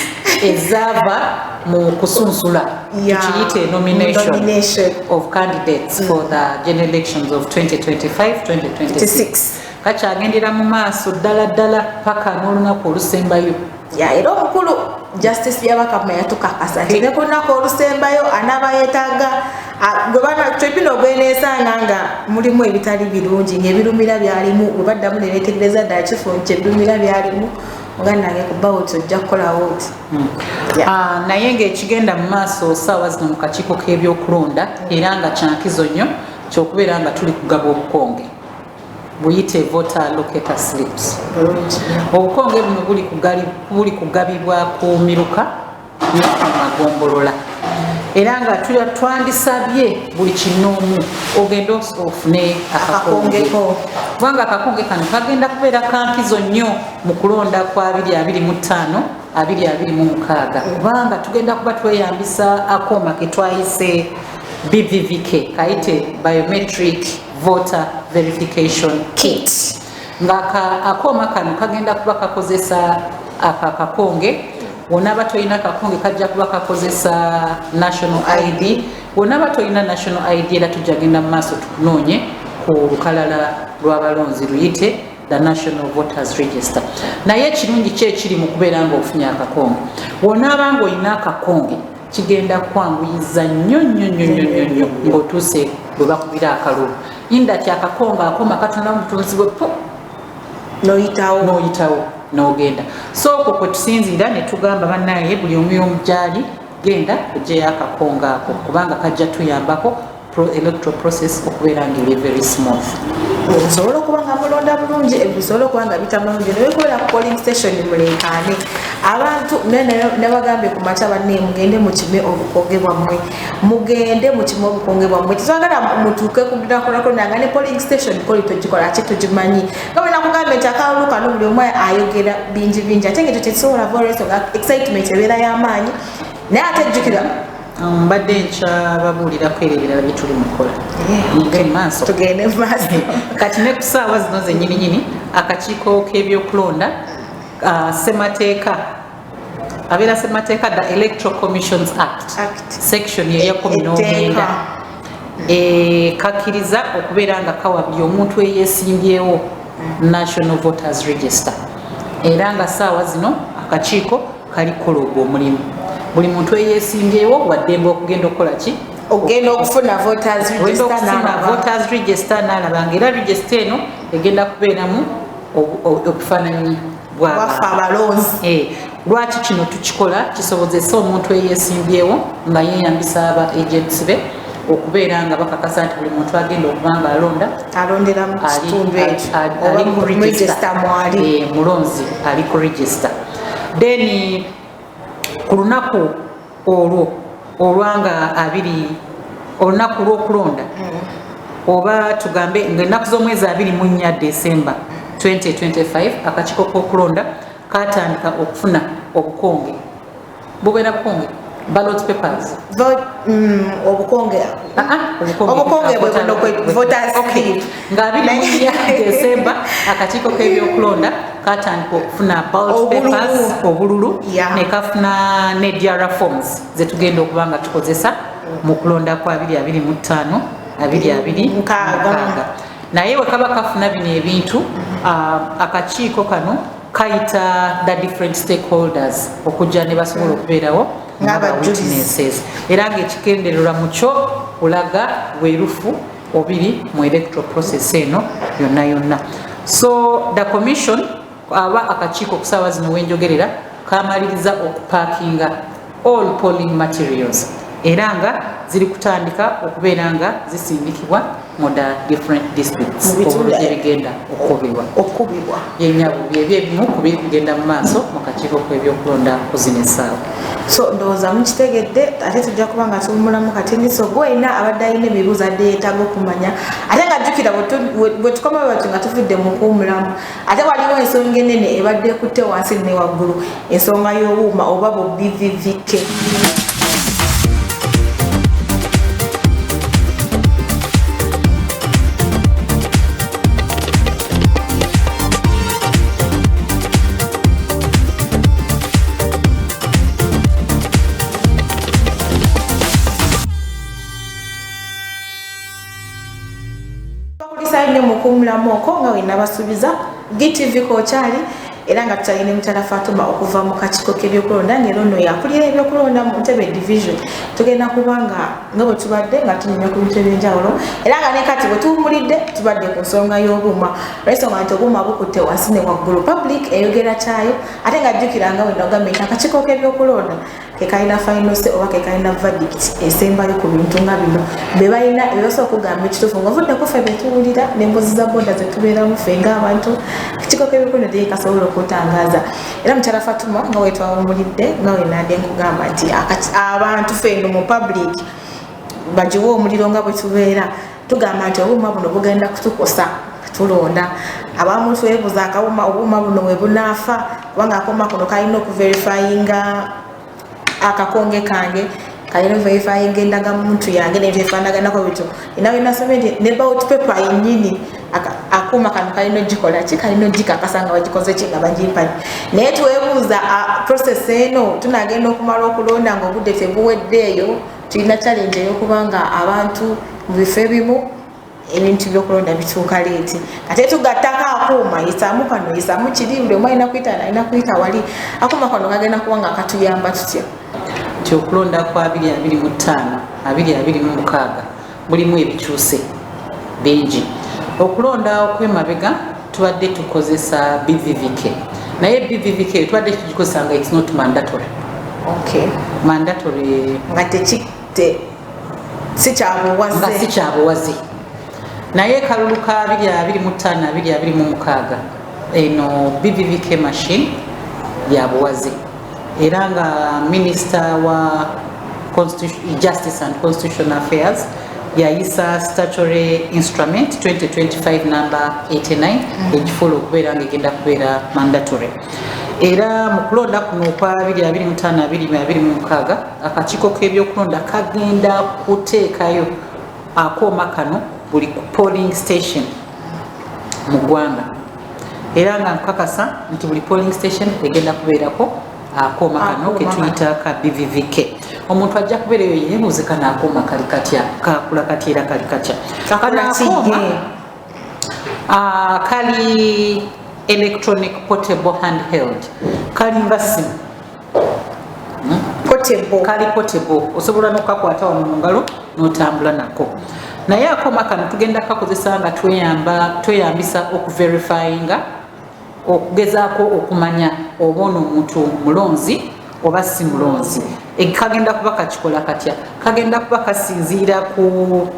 ezaava mu kusunsula, tukiyite nomination, Nomination. of candidates for the general elections of 2025-2026. 26. Kakyagendera mu maaso ddala ddala paka n'olunaku olusembayo. Ya, era omukulu Justice Byabakama yatukakasa nti ne ku lunaku olusembayo anaaba yeetaaga gwe bana tribunal gweneesanga nga mulimu ebitali birungi, ng'ebirumira byalimu, bwe baddamu ne beetegereza ddala kifo nti ebirumira byalimu, nga nange ku bawuti ojja kukolawo oti. Ah, naye ng'ekigenda mu maaso saawa zino mu kakiiko k'ebyokulonda, era nga kyankizo nnyo, kyokubeera nga tuli kugaba obukonge buyite voter locator slips. Bulungi. Obukonge buno buli kugabibwa ku miruka ne ku magombolola, era nga twandisabye buli kinoomu ogende ofune akakonge. Akakongeko. Kubanga akakonge kano kagenda kubeera kankizo nnyo mu kulonda kwa 2025 2026, kubanga tugenda kuba tweyambisa akooma ke twayise BVVK, kayite Biometric Voter Verification Kit, nga akooma kano kagenda kuba kakozesa aka kakonge. Wonaaba tolina kakonge, kajja kuba kakozesa national ID. Wonaaba tolina national ID, era tujja genda mu maaso tukunoonye ku lukalala lw'abalonzi luyite the National Voters Register. Naye ekirungi ki ekiri mu kubeera nga ofunye akakonge? Wonaaba ng'olina akakonge, kigenda kwanguyiza nnyo nnyo nnyo nnyo nnyo nnyo ng'otuuse bwe bakubira akalulu, indati akakonge akoma katonda mutunzi bwe po Noyitawo. N'oyitawo n'ogenda. So okwo kwe tusinziira ne tugamba, bannaye, buli omu y'omu gyali, genda ogyeyo akakonge ako, kubanga kajja tuyambako electoral process okubeera nga eri very smooth. Musobole okuba nga mulonda bulungi, bisobole okuba nga bita bulungi. Naye kubeera ku polling station muleekaane abantu, nabagambye ku makya, banne, mugende mukime obukonge bwammwe, mugende mukime obukonge bwammwe. Tetwagala mutuuke kunakulako nga ne polling station koli togikola ki, togimanyi. Nga bwe nakugambye nti akalulu kano buli omu ayogera bingi bingi, ate nga ekyo tekisobola va olwensonga excitement ebeera y'amaanyi. Naye ate jjukira. Mbadde nkyababuulirako era ebirala byetuli mukola. Mugende mu maaso. Tugende mu maaso. Kati ne ku saawa zino zennyininyini, akakiiko k'ebyokulonda, semateeka abeera semateeka, the Electoral Commissions Act, Act. Section eya 19 kakkiriza okubeera nga kawa buli omuntu eyeesimbyewo National Voters Register, era nga saawa zino akakiiko kali kukola ogwo omulimu. Buli muntu eyeesimbyewo waddembe okugenda okukola ki? Ogenda okufuna voters Ogenda register. okufuna N'alaba. voters register n'alaba nga era register eno egenda kubeeramu obufaananyi bwaffe bw'abantu. Abalonzi. Lwaki kino tukikola? Kisobozese omuntu eyeesimbyewo nga yeeyambisa aba agents be okubeera nga bakakasa nti buli muntu agenda okuba nga alonda alondera mu kitundu ekyo oba ali ku mu register. Register mwali. Mulonzi ali ku register. Then ku lunaku olwo olwanga abiri, olunaku lw'okulonda, oba tugambe ngaennaku z'omwezi 24 December 2025, akakiiko k'okulonda katandika okufuna obukonge, bubeera bukonge, ballot papers. Obukonge. Ah, ah, obukonge. Obukonge bwe buno voters slip. Nga 24 December, akakiiko k'ebyokulonda katandika okufuna ballot Obululu. papers, obululu, ne kafuna ne DR forms zetugenda okuba nga tukozesa mu kulonda kwa 2025 22 Mukaaga. mukaaga. Naye bwe kaba kafuna bino ebintu, akakiiko kano kayita the different stakeholders okujja ne basobola okubeerawo Ng'abajulizi. Ng'aba witnesses, era ng'ekigendererwa mu kyo kulaga bwerufu obiri mu electoral process eno yonna yonna. So the commission, aba akakiiko, ku saawa zino wenjogerera kamaliriza okupackinga all polling materials. Era nga ziri kutandika okubeera nga zisindikibwa mu the different districts obululu gye bigenda okukubibwa. Okukubibwa. Yennyabo byebyo ebimu ku biri kugenda mu maaso mu kakiiko k'ebyokulonda ku zino essaawa. So ndowooza mukitegedde, ate tujja kuba nga tuwummulamu katini. So gwe olina abadde alina ebibuuzo adde yeetaaga okumanya, ate nga jjukira bwe tukoma bwe bati nga tuvudde mu kuwummulamu, ate waliwo ensonga enene ebadde ekutte wansi ne waggulu, ensonga y'obuuma oba bu BVVK. Bakulisayo nnyo mu kuwummulamu okwo nga we nabasuubiza GTV kokyali, era nga tukyalina mukyala Fatuma okuva mu kakiiko k'ebyokulonda, ng'era ono yakulira ebyokulonda mu Ntebe division. Tugenda kuba nga bwe tubadde nga tunyumya ku bintu ebyenjawulo, era nga ne kati bwe tuwummulidde tubadde ku nsonga y'obuuma, olw'ensonga nti obuuma bukutte wansi ne waggulu, public eyogera kyayo. Ate nga jjukira nga bwe nagambye nti akakiiko k'ebyokulonda ke kalina final say oba ke kalina verdict esembayo ku bintu nga bino, be balina ebibasobola okugamba ekituufu ng'ovudde ku ffe be tuwulira n'emboozi za boda ze tubeeramu ffe ng'abantu. Akakiiko k'ebyokulonda teri kasobola okutangaaza. Era mukyala Fatuma, nga we twawummulidde, nga we nandye nkugamba nti abantu ffe eno mu public bagiwe omuliro nga bwe tubeera tugamba nti obuuma buno bugenda kutukosa tulonda. Abamu twebuuza akawuma obuuma buno we bunaafa, kubanga akuuma kuno kalina okuverifyinga akakonge kange, kalina verifyinga endagamuntu yange n'ebintu ebifaanaganako bityo. Era we nasomye nti ne ballot paper yennyini akuuma kano kalina ogikola ki, kalina ogikakasa nga bagikoze ki, nga bagimpadde. Naye twebuuza process eno tunagenda okumala okulonda ng'obudde tebuweddeeyo. Tulina challenge ey'okuba nga abantu mu bifo ebimu ebintu by'okulonda bituuka late, ate tugattako akuuma, yisaamu kano, yisaamu kiri, buli omu alina kuyita, alina kuyita wali. Akuuma kano kagenda kuba nga katuyamba tutya? Nti okulonda kwa 2025 2026 mulimu ebikyuse bingi. Okulonda okwemabega tubadde tukozesa BVVK, naye BVVK tubadde tugikozesa nga it's not mandatory. Mandatory. Nga si kyabuwaze. Nga si kyabuwaze. Naye kalulu ka 2025 2026 eno BVVK machine ya buwaze, era nga minisita wa Justice and Constitutional Affairs yayisa statutory instrument 2025 number 89 ekifuula okubeera nga egenda kubeera mandatory. Era mu kulonda kuno okwa 2025 2026 akakiiko k'ebyokulonda kagenda kuteekayo akooma kano buli ku polling station mu ggwanga, era nga nkakasa nti buli polling station egenda kubeerako akooma kano ketuyita ka BVVK. Omuntu ajja kubeera eyo yeebuuze, kano akooma kali katya, kakula katya, era kali katya? Kano akooma kali electronic portable handheld, kalinga simu. Portable. Kali portable, osobola n'okukakwata wano mu ngalo n'otambula nako. Naye akooma kano tugenda kukakozesa nga tweyambisa okuverifyinga, okugezaako okumanya oba ono omuntu mulonzi oba si mulonzi. Kagenda kuba kakikola katya? Kagenda kuba kasinziira ku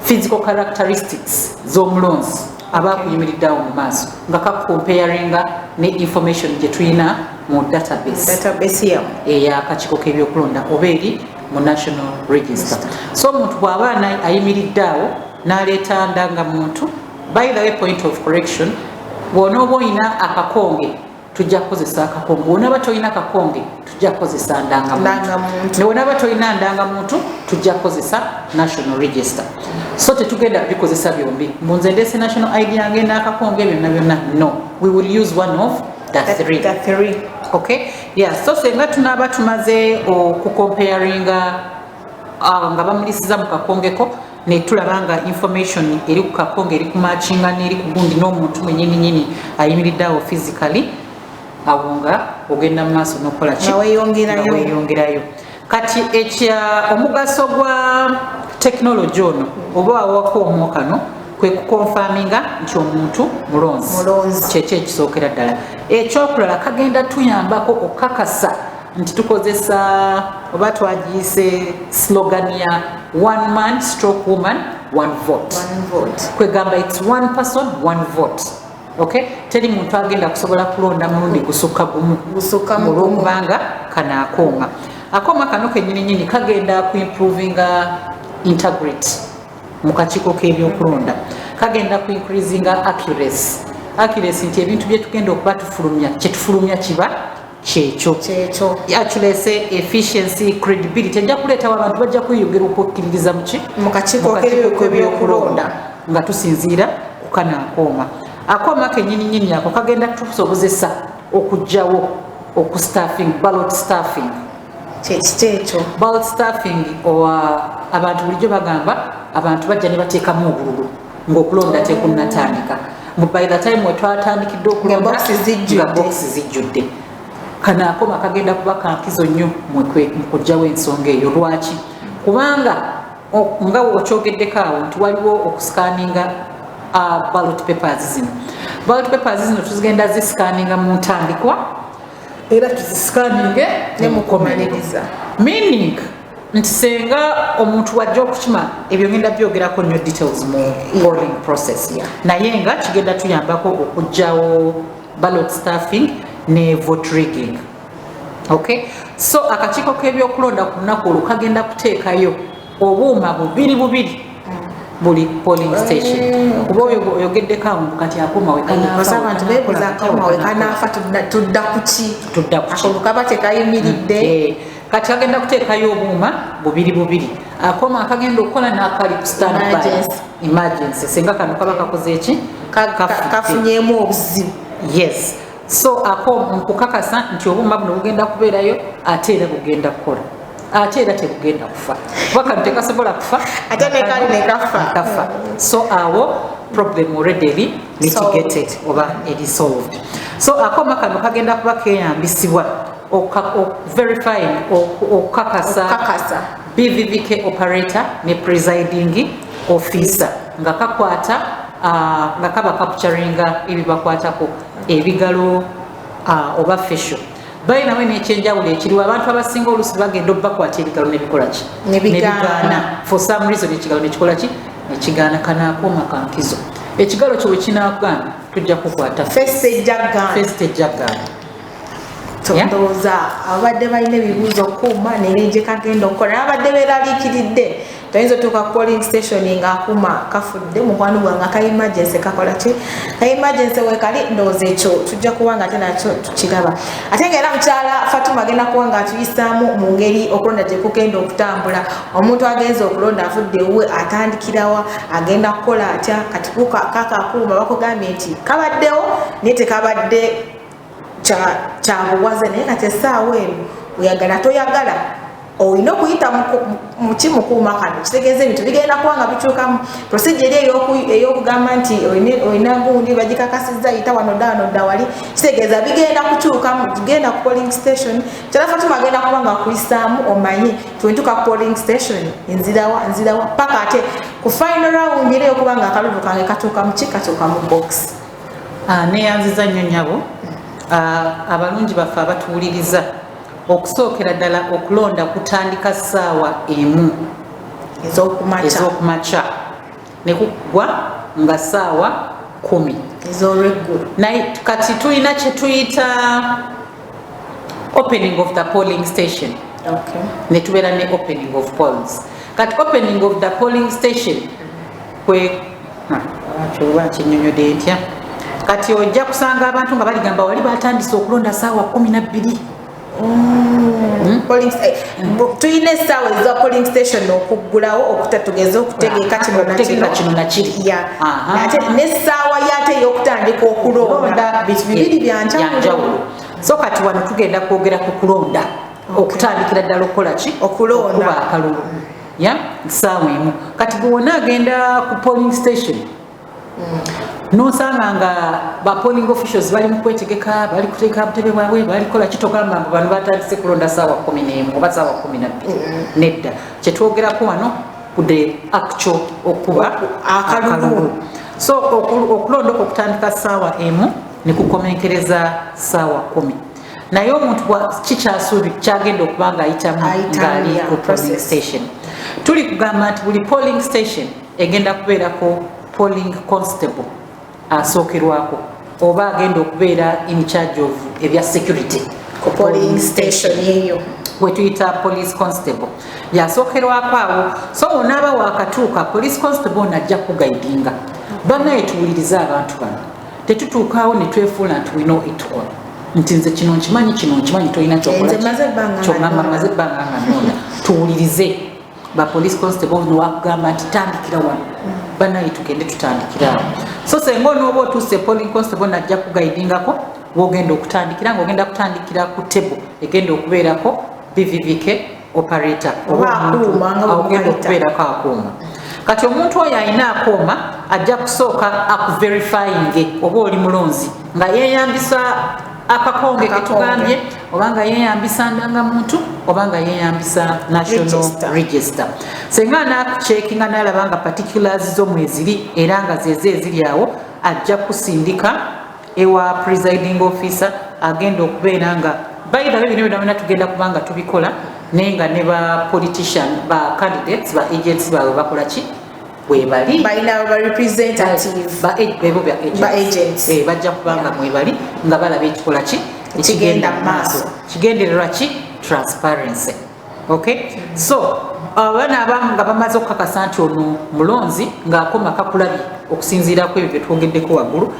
physical characteristics z'omulonzi aba akuyimiriddeawo mu maaso, nga kakucomparinga ne information gye tulina mu database database yamu ey'akakiiko k'ebyokulonda oba eri mu national register. So omuntu bw'aba ayimiridde awo n'aleeta ndangamuntu, by the way, point of correction, bw'onooba olina akakonge tujja kukozesa akakonge, bw'onaaba tolina kakonge tujja kukozesa ndangamuntu, Ndangamuntu. Ne bw'onaaba tolina ndangamuntu tujja kukozesa national register. So tetugenda kubikozesa byombi, mbu nze ndeese national ID yange n'akakonge byonna byonna. No, we will use one of the three. The three. Okay, yeah. So senga tunaaba tumaze okucomparinga nga bamulisiza mu kakongeko, ne tulaba nga information eri ku kakonge eri kumatchinga n'eri ku gundi n'omuntu mwenyini nyini ayimiridde awo physically, awo nga ogenda mu maaso n'okukola ki? Nga weeyongerayo. Nga weeyongerayo. Kati ekya omugaso gwa technology ono oba awakoomwo kano kwe kuconfirminga nti omuntu mulonzi. Mulonzi. Kyekyo ekisookera ddala. Ekyokulala, kagenda tuyambako okukakasa Nti tukozesa oba twagiyise slogan ya "one man stroke woman, one vote". One vote. Kwegamba it's one person, one vote, okay? Teri muntu agenda kusobola kulonda mulundi gusukka gumu. Gusukka mu gumu. Olwokubanga kano akuuma kano kenyini nyini kagenda kuimprovinga integrity mu kakiiko k'ebyokulonda, kagenda ku increasinga accuracy nti ebintu byetugenda okuba tufulumya, kyetufulumya kiba kyekyo. Kyekyo. Accuracy, efficiency, credibility ejja kuleetawo abantu bajja kweyongera okwekkiririza muki? Mu kakiiko k'ebyokulonda. Nga tusinziira ku kano akuuma kenyini nyini ako kagenda tusobozesa okugjawo okustuffing, ballot stuffing. Kyekiki ekyo? Ballot stuffing, owa abantu bulijjo bagamba abantu bajja ne bateekamu obululu ng'okulonda tekunnatandika. Mu by the time wetwatandikidde okulonda, Nga box zijjudde. Nga box zijjudde. Kano akuuma kagenda kuba kankizo nnyo mu kuggyawo ensonga eyo. Lwaki? Kubanga nga okyogeddeko awo nti waliwo okuscanninga ballot papers zino. Ballot papers zino tuzigenda ziscanninga mu ntandikwa, era tuziscanninge ne mu kumaliriza. Meaning nti senga omuntu wajja okukima ebyo, ngenda byogerako nnyo details mu polling process, naye nga kigenda tuyambako okuggyawo ballot stuffing ne vote rigging, okay? So akakiiko k'ebyokulonda ku lunaku olwo kagenda kuteekayo obuuma bubiri bubiri buli polling station, kuba oyo oyogeddeko awo mbu kati akuuma we kanaafa, Kosa we abantu kanaakola beebuuza katya, akoma we we kanaakola. kanaafa, tudda ku ki? Tudda ku ki? Ako kaba tekayimiridde. Kati agenda kuteekayo obuuma bubiri bubiri, akuuma akagenda okukola n'akali ku standby. Emergency. Emergency, singa kano kaba kakoze eki? Kafudde. Kafunyemu obuzibu. Yes, so ako nkukakasa nti obuuma buno bugenda kubeerayo, ate era bugenda kukola, ate era tebugenda kufa, kuba kano tekasobola kufa. Ate ne kali ne kafa. Kafa. So awo problem already eri mitigated oba eri solved. So akuuma kano kagenda kuba keyambisibwa verifying, okukakasa Okukakasa. BVVK operator ne presiding officer, nga kakwata nga kaba capturinga ebibakwatako, ebigalo oba facial. Balinawe n'ekyenjawulo ekiriwo, abantu abasinga oluusi bagenda obakwata ebigalo nebikola ki? Nebigaana. Nebigaana. For some reason ekigalo nekikola ki? Nekigaana. Kanaakuuma kankizo, ekigalo kyo wekinagaana tujja kukwata Face ejja kugaana. Face tejja kugaana. Yeah. Ndowooza abadde balina ebibuuzo kuuma nengeri gye kagenda okukola, abadde beeraliikiridde, toyinza otuuka ku polling station ng'akuuma kafudde, mukwano gwange aka emergency kakola ki? Ka emergency weekali. Ndowooza ekyo tujja kuba nga ate nakyo tukiraba. Ate nga era mukyala Fatuma agenda kuba nga atuyisaamu mu ngeri okulonda gye kugenda okutambula. Omuntu agenza okulonda avudde ewuwe, atandikirawa? Agenda kukola atya? Kati kaka akuuma bakugambye nti kabaddewo naye tekabadde kyabuwaze, naye kati essaawa eno oyagala toyagala olina okuyita muki? Mukuuma kano. Kitegeeza ebintu bigenda kuba nga bikyukamu, procedure eri ey'okugamba nti olina gundi bagikakasizza, yita wano, dda wano, dda wali, kitegeeza bigenda kukyukamu. Genda ku polling station, kyala Fatuma agenda kuba nga akuyisaamu omanye twentuka ku polling station nzirawa, nzirawa, paka ate ku final round era eyokuba nga akalulu kange katuuka muki? Katuuka mu box. Neyanziza nnyo nnyabo. Abalungi baffe abatuwuliriza, okusookera ddala okulonda kutandika ssaawa 1 ez'okumakya. Ez'okumakya, ne kuggwa nga ssaawa 10 ez'olweggulo. Naye kati tulina kye tuyita opening of the polling station, ne tubeera ne opening of polls. Kati opening of the polling station kwe oba nkinyonyodde ntya? Kati ojja kusanga abantu nga baligamba wali batandise okulonda saawa 12. Tulina essaawa eza polling station okuggulawo, tugeze okutegeka kino na Okutegeka kino na kiri. Ate n'essaawa yaate ey'okutandika okulonda, bintu bibiri byanjawulo. Byanjawulo. So kati wano tugenda kwogera ku kulonda, okutandikira ddala okukola ki? Okulonda. Okuba akalulu ya ssaawa 1. Kati gwe wonna agenda ku polling station nosanga nga ba polling officials bali mu kwetegeka, bali kutegeka butebe bwabwe, bali kukola kitogamba mbu bano batandise kulonda saawa 11 oba saawa 12. Nedda, kyetwogerako wano ku the actual okuba Akalulu. So okulonda okwo kutandika ssaawa 1 ne kukomenkereza ssaawa 10. Naye omuntu kikyasuubi kyagenda okuba nga ayitamu ng'ali ku polling station. Tuli kugamba nti buli polling station egenda kubeerako polling constable asookerwako oba agenda okubeera in charge of ebya security ku polling station eyo, wetuyita police constable yasookerwako awo. So onaaba wakatuuka, police constable ono ajja kuguidinga. Bannaye, tuwulirize abantu bano. Tetutuukaawo ne twefuula nti we know it all, nti nze kino nkimanyi, kino nkimanyi, tolina kyokyogamba, maze ebbanga nga nonda. Tuwulirize ba police constable nowakugamba nti tandikira wano. Bannaye, tugende tutandikira awo. So senga onooba otuuse, polling constable najja kuguidingako wogenda okutandikira, ngaogenda kutandikira ku table egenda okubeerako BVVK operator oba ogenda okubeerako akuuma. Kati omuntu oyo alina akuuma ajja kusooka akuverifyinge oba oli mulonzi nga yeeyambisa akakonge ketugambye, oba nga yeeyambisa ndangamuntu, oba nga yeeyambisa national register. Senga anakucheckinga nalaba nga particulars zo mweziri era nga zeze eziri awo, ajja kusindika ewa presiding officer agenda okubeera nga, by the way, bino byonna tugenda kubanga tubikola, naye nga ne ba politician, ba candidates, ba agents baabwe bakola ki? Webali. Balina ba representative. Bebo bya Ba agents. Bajja kubanga mwebali nga balaba ekikola ki? Ekigenda mu maaso. Kigendererwa ki? Transparency. Okay, so abaana abamu nga bamaze okukakasa nti ono mulonzi ng'akoma kakulabye okusinziira ku ebyo bye twogeddeko waggulu,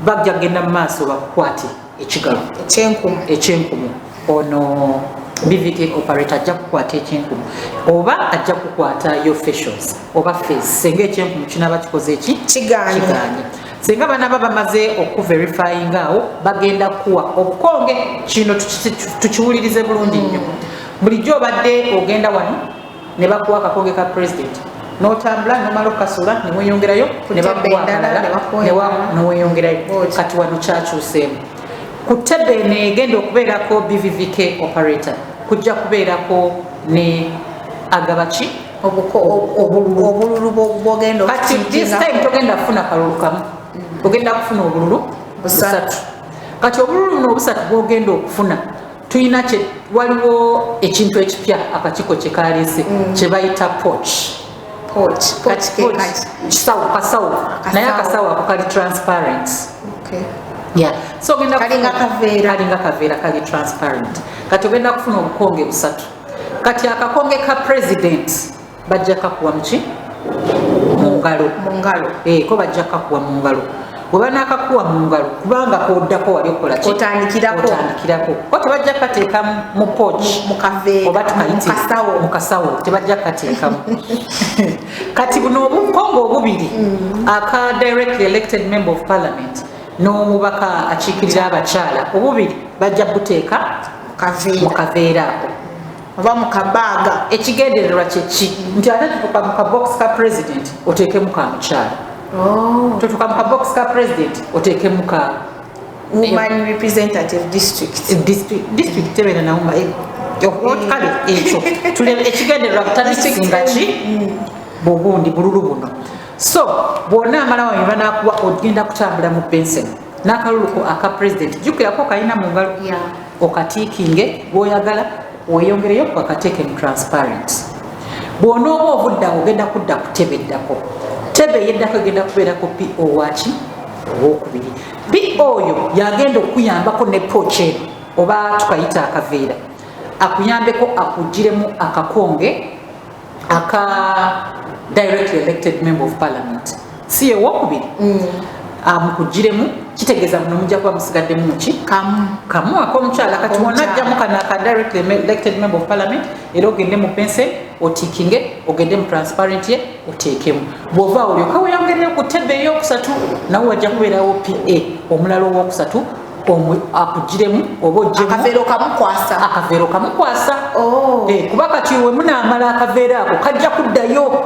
bajja kugenda mu maaso bakukwate ekigalo. Ekyenkumu. Ekyenkumu. Ono BVK operator ajja kukwata ekyenkumu oba ajja kukwata your facials oba face senga ekyenkumu kinaba kikoze eki? Kigaanye. Kigaanye. Senga banaba bamaze okuverifyinga awo, bagenda kuwa obukonge. Kino tukiwulirize bulungi nnyo. Bulijjo obadde ogenda wano ne bakuwa akakonge ka president, n'otambula nomala okukasuula neweyongerayo ne bakuwa Ku tebe endala, akalala, ne bakuwa endala. neweyongerayo. Bw'otyo. Kati wano kyakyuseemu. Ku tebe eno egenda okubeerako BVVK operator, kujja kubeerako ne agabaki? Obululu. Obululu bwogenda Kati this time togenda kufuna kalulu kamu, ogenda kufuna obululu Busatu. busatu. Kati obululu buno obusatu bwogenda okufuna, tulina kye waliwo ekintu ekipya akakiiko kye kaleese kye bayita pouch. Pouch. Pouch ke Pouch, kaki? Kisawo, kasawo. Naye akasawo ako kali transparent. Yeah. So ogenda Kalinga kaveera. Kalinga kaveera, kali transparent. Kati ogenda kufuna obukonge busatu. Kati akakonge ka president bajja kakuwa muki? Mu ngalo. Mu ngalo. Eh, ko bajja kakuwa mu ngalo. Bwe banaakakuwa mu ngalo, kubanga koddako wali okola ki? Otandikirako. Otandikirako. Ko tebajja kateeka mu pouch. Mu kaveera. Oba tukayite Mu kasawo. Mu kasawo tebajja kateekamu. Kati buno obukonge obubiri, aka directly elected member of parliament n'omubaka akiikirira abakyala, obubiri bajja buteeka mu kaveera. Kaveera ako. Oba mu kabaaga. Ekigendererwa kyeki? Nti ate tutuka mu kabox ka president oteekemu ka mukyala, tutuka mu kabox ka president oteekemu ka woman representative district. District tebeera nawuma. Kale ekyo tulebe ekigendererwa butamisinga ki bugundi bululu buno. So bwonna amala wano banakuwa, ogenda kutambula mu bensen n'akaluluko aka president, jjukirako kalina mu ngalo, okatickinge bw'oyagala, weeyongereyo bakateeke mu transparent. Bw'onooba ovudde awo, ogenda kudda ku tebe eddako. Tebe eyeddako egenda kubeerako PO waki? Owokubiri. PO oyo yagenda okuyambako ne pouch eno oba tukayita akaveera, akuyambeko akugiremu akakonge aka directly elected member of parliament, si owokubiri, amukugiremu. Kitegeeza muno mujja kuba musigaddemu ki? Kamu. Kamu ak'omukyala. Kati Ak'omukyala. wonajjamu kano aka directly elected member of parliament, era ogende mu pencil otickinge, ogende mu transparent ye oteekemu. Bw'ova olyoka weyongereyo ku tebe eyokusatu, nawe wajja kubeerawo PA omulala owokusatu akugiremu oba oggyemu. Akaveera okamukwasa. Akaveera okamukwasa. Oh. Eh, kuba kati we munaamala akaveera ako kajja kuddayo.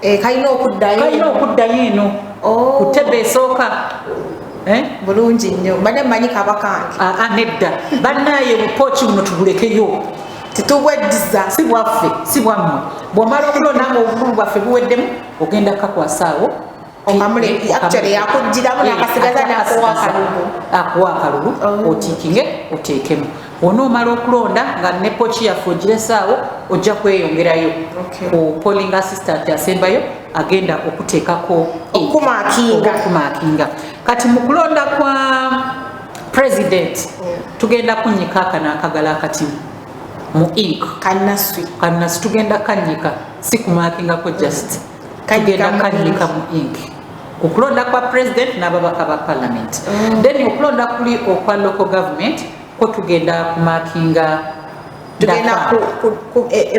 Eh, kalina okuddayo. Kalina okuddayo eno Oh. ku tebe esooka. Eh? Bulungi nnyo, mbadde mmanyi kaba kange. Aa, nedda bannaaye, bupooki buno tubulekeyo. Titubweddiza. Si bwaffe, si bwammwe. Bw'omala okulonda nga obululu bwaffe buweddemu, ogenda kakwasaawo. Actually yakugiramu n'akasigaza n'akuwa akalulu. Akuwa akalulu, otickinge, oteekemu. Onoomala okulonda nga ne pouch yaffe ogiresaawo, ojja kweyongerayo ku polling assistant asembayo agenda okuteekako ink. Okumarkinga. Okumarkinga. Kati mu kulonda kwa president tugenda kunyika akano akagala akatimu mu ink. Kanaswi. Kanasi tugenda kanyika, si kumarkingako just. Kanyika tugenda mu kanyika ink. Mu ink ku kulonda kwa president n'ababaka ba parliament. Then okulonda kuli okwa local government ko tugenda kumarkinga. Tugenda ku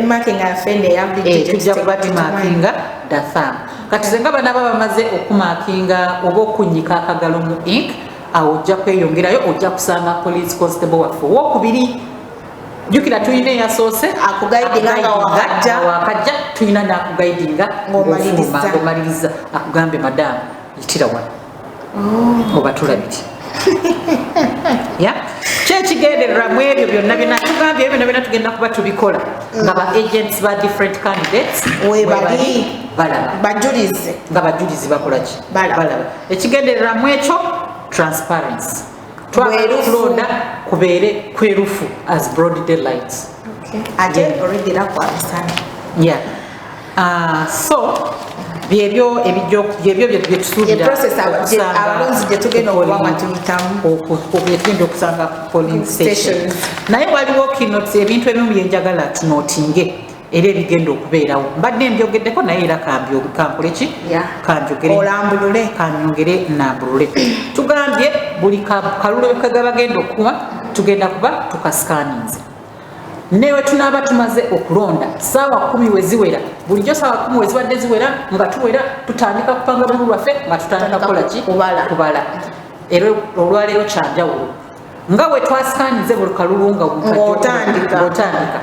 marking yaffe eya bulijjo. Tujja kuba tumarkinga the thumb. Kati ze nga banaba bamaze okumarkinga oba okunyika akagalo mu ink, awo ojja kweyongerayo, ojja kusanga police constable waffe owokubiri. Jjukira tulina eyasoose Akuguidinga nga wakajja. Nga wakajja, tulina n'akuguidinga Ng'omaliriza. ng'omaliriza, akugambe, "Madamu, yitira wano oba tulabiri." Ya, kyekigendererwa mu ebyo byonna byonna tugambye, ebyo byonna byonna tugenda kuba tubikola nga ba agents ba different candidates webali. Webali, balaba. Bajulize. Nga bajulizi bakola ki? Balaba. Ekigendererwa mu ekyo transparency. Twagala Bwerufu. okulonda kubeere kwerufu as broad daylight. Ate already era kwa misana. Yeah. So byebyo ebijjo, byebyo bye tusuubira Ye process okusanga abalonzi gye tugenda ku okuba nga polling- tuyitamu. Bye tugenda okusanga ku polling station. Stations. Naye waliwo keynotes, ebintu ebimu byenjagala tunotinge era ebigenda okubeerawo. Mbadde mbyogeddeko naye era kankole ki? Kanjogere. Olambulule. Kanyongere nambulule. Tugambye buli kalulu kegabagenda okuwa tugenda kuba tukascanninze. Newe tunaaba tumaze okulonda, saawa 10 we ziwera, bulijjo saawa 10 we zibadde ziwera nga tuwera tutandika kupanga bululu lwaffe, nga tutandika kukola ki? Kubala. Kubala. Era olwaleero kyanjawulo, nga bwe twascanninze buli kalulu nga Ng'otandika. ng'otandika,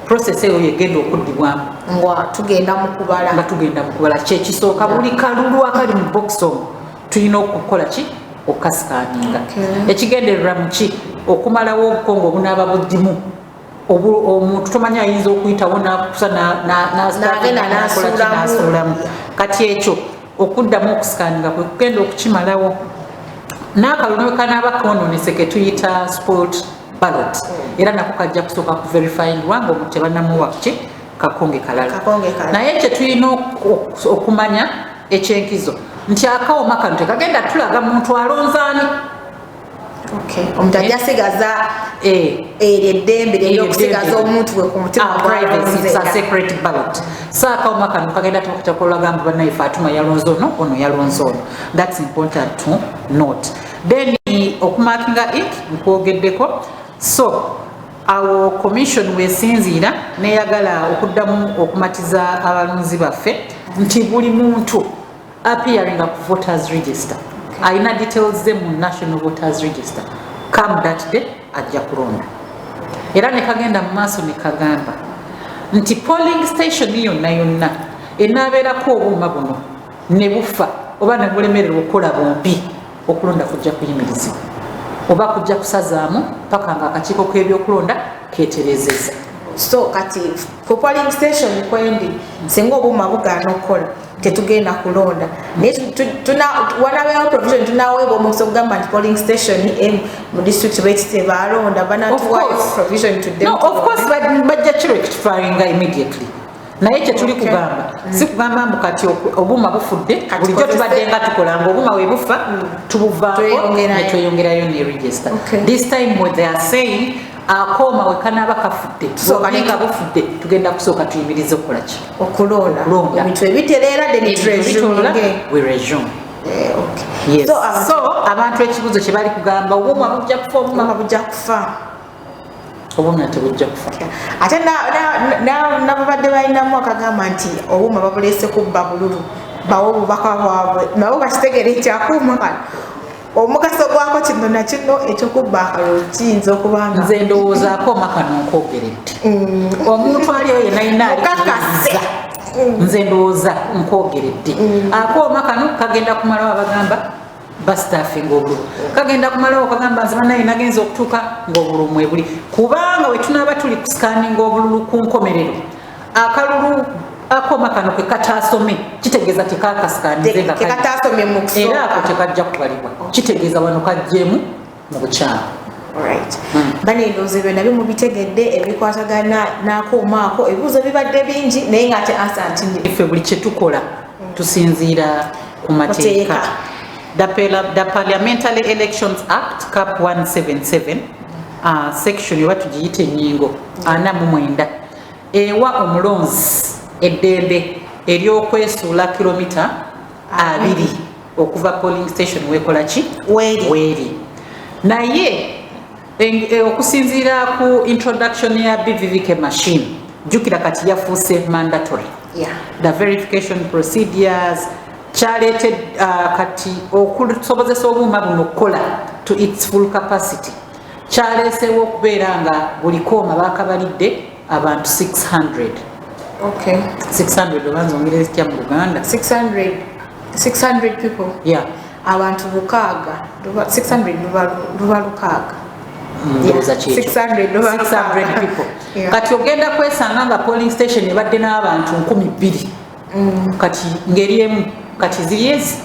process eyo yegenda okuddibwamu. Nga tugenda mu kubala. Nga tugenda mu kubala. Kyekisooka, buli kalulu akali mu box omwo tulina okukola ki? Okukascanninga. Ekigendererwa mu ki? Okumalawo obukongo obunaaba buddimu. Omuntu tomanya ayinza okuyitawo nakusa N'agenda n'asuulamu. N'asuulamu. Kati ekyo okuddamu okuscanninga kwe kugenda okukimalawo. N'akalulu kanaaba konoonese ke tuyita spoilt ballot, era nako kajja kusooka ku verifyingwa nga omuntu tebanamuwa ki? Kakonge kalala. Kakonge kalala. Naye kyetulina okumanya ekyenkizo nti akawoma kano tekagenda tulaga muntu alonzaani. Okay. Omuntu ajja asigaza eryo eddembe lye ery'okusigaza eddembe. omuntu we ku mutima. Ah, privacy, it's a secret ballot. So akawoma kano kagenda tukutakolaga mbu bannaye Fatuma yalonze ono, ono yalonze ono. That's important to note. Then okumarkinga ink nkwogeddeko. So awo commission wesinziira neyagala okuddamu okumatiza abalonzi baffe nti buli muntu appearinga ku voters register, alina details ze mu National Voters Register, come that day ajja kulonda. Era ne kagenda mu maaso ne kagamba nti polling station yonna yonna enaabeerako obuuma buno ne bufa oba ne bulemererwa okukola bombi, okulonda kujja kuyimirizibwa oba kujja kusazaamu paka nga akakiiko k'ebyokulonda keeterezezza. So kati ku polling station kwendi, singa obuuma bugaana okukola, tetugenda kulonda, naye wanabeerawo provision, tunaweebwa omukisa okugamba nti polling station M mu district bweti tebalonda, banatuwayo provision tudde? No, of course bajja kirectifyinga immediately. Naye kyetuli kugamba, si kugamba mbu kati obuuma bufudde. Bulijjo tubadde nga tukola nga obuuma we bufa tubuvaako Tweyongerayo. ne tweyongerayo ne register. This time what they are saying, akooma we kanaaba kafudde, Tusooka nga bufudde, tugenda kusooka tuyimirize okukola ki? Okulonda. Okulonda. Ebintu ebitereera, then Ebintu bitolola, resume. we resume. Okay. Yes. So, so abantu ekibuzo kye bali kugamba, obuuma bujja kufa, obuuma obuuma bujja kufa. Obuuma tebujja kufa. Ate nababadde balinamu akagamba nti obuuma babuleese kubba bululu, bawe obubaka bwabwe nabo bakitegeere nti akuuma kano omugaso gwako kino nakino ekyokubba akalulu kiyinza okuba nga Nze ndowooza akooma kano nkwogeredde, omuntu aliyo yenna yenna ali Mukakase. kuwuliriza, nze ndowooza nkwogeredde, akooma kano kagenda kumalawo abagamba bastuffinga obululu, kagenda kumalawo kagamba nze banaye nagenza okutuuka ng'obululu mwebuli, kubanga we tunaaba tuli kuscanninga obululu ku nkomerero, akalulu Akoma kano ke kataasome, kitegeeza tekakasikaanize nga Ke kataasomye mu kusooka. Era ako tekajja kubalibwa, kitegeeza wano kajjeemu mu bukyamu. Alright. Bane, ndowooza ebyo nabyo mubitegedde ebikwatagana n'akuuma ako. Ebibuuzo bibadde bingi, naye ng'ate answer nti Ffe buli kye tukola tusinziira ku mateeka. Mateeka. The Parliamentary Elections Act, Cap 177, section oba tugiyite ennyingo 49, ewa omulonzi eddembe eryokwesuula kilomita 20 okuva polling station wekola ki? Weeri. Weeri. Naye okusinziira ku introduction ya BVVK machine, jjukira kati yafuuse mandatory. The verification procedures kyaleete kati okusobozesa obuuma buno okukola to its full capacity, kyaleesewo okubeera nga buli kooma bakabalidde abantu 600. 600, oba nzongere zitya mu Luganda? 600, 600 people. Yeah. Abantu 600. 600 luba 600. Ndowooza kyekyo. 600 luba 600 600 people. Yeah. Kati ogenda kwesanga nga polling station ebadde n'abantu 2000, kati ngeri emu kati ziri ezi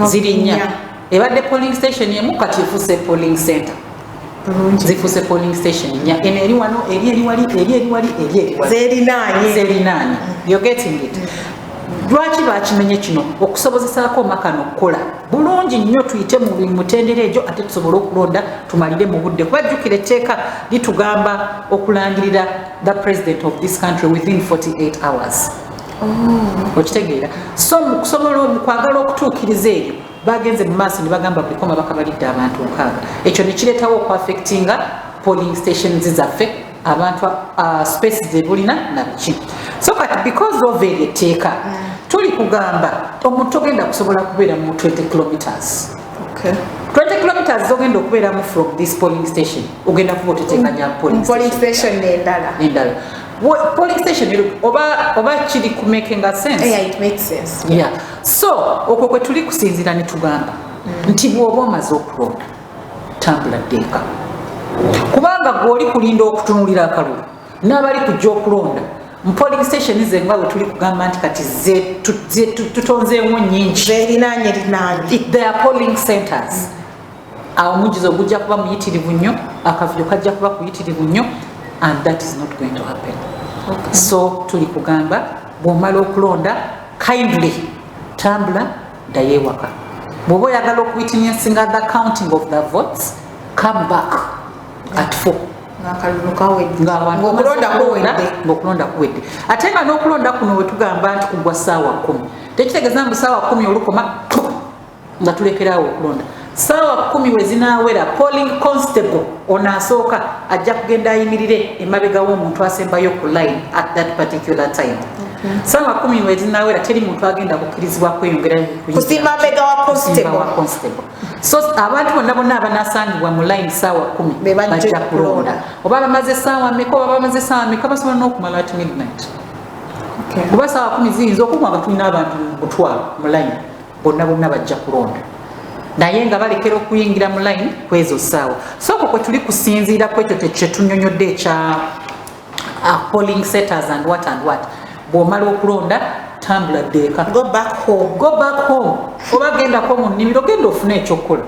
ziri nnya. Nnya. Ebadde polling station emu, kati efuuse polling center. Bulungi. Zifuuse polling station nnya, eno eri wano, eri eri wali, eri eri wali, eri eri wali. Zerinaanye. Zerinaanye. You're getting it? Lwaki bakimenye kino? Okusobozesaako kano okukola bulungi nnyo, tuyite mu mutendera egyo, ate tusobole okulonda tumalire mu budde, kuba jjukira etteeka litugamba okulangirira the president of this country within 48 hours. Okitegeera? So mu kusobola, mu kwagala okutuukiriza ebyo, bagenze mu maaso ne bagamba buli koma bakabalidde abantu 60. Ekyo ne kireetawo okuaffectinga polling stations zaffe, abantu space zebulina nabiki. So kati because of eryo etteeka, tuli kugamba omuntu ogenda kusobola kubeera mu 20 kilometers. 20 kilometers zogenda okubeeramu from this polling station, ogenda kuba oteteekanya polling polling station endala. Endala. Polling station oba kiri ku making sense? Yeah, it makes sense. Yeah. So okwo kwe tuli kusinziira ne tugamba nti bw'oba omaze okulonda, tambula ddeeka, kubanga gw'oli kulinda okutunulira akalulu n'abali kujja okulonda mu polling station ze, nga bwe tuli kugamba nti kati ze tutonzeewo nnyingi. Zerinaanye rinaanye. They are polling centers. Awo omujjuzo gujja kuba muyitirivu nnyo, akavuyo kajja kuba kuyitirivu nnyo, and that is not going to happen. So tuli kugamba bw'omala okulonda, kindly tambula ddayo ewaka. Bw'oba oyagala okuwitnessinga the counting of the votes, come back at 4. Ng'akalulu kawedde. Ng'abantu ng'okulonda bamaze okulonda, kuwedde. Ng'okulonda kuwedde. Ate nga n'okulonda kuno we tugamba nti kugwa ssaawa 10, tekitegeeza mbu ssaawa 10 olukoma nga tulekerawo okulonda. Ssaawa 10 we zinaawera, polling constable ono asooka ajja kugenda ayimirire emabega w'omuntu asembayo ku line at that particular time. Ssaawa 10 we zinaawera, teri muntu agenda kukkirizibwa kweyongera kusimba mabega wa kusimba wa constable. Constable. So abantu bonna bonna abanasangibwa mu line ssaawa 10 be bajja bajja kulonda. kulonda. Oba bamaze essaawa meka, oba bamaze essaawa meka, basobola n'okumala at midnight. Kuba ssaawa 10 ziyinza okugwa nga tulina abantu 10,000 mu line, bonna bonna bajja kulonda, naye nga balekera okuyingira mu line kwezo ssaawa. So okwo kwe tuli kusinziira ku ekyo kyetunyonyodde ekya polling centers and what and what. Bw'omala okulonda, tambula ddeeka. Go back home. Go back home, oba gendako mu nnimiro, genda ofune ekyokukola,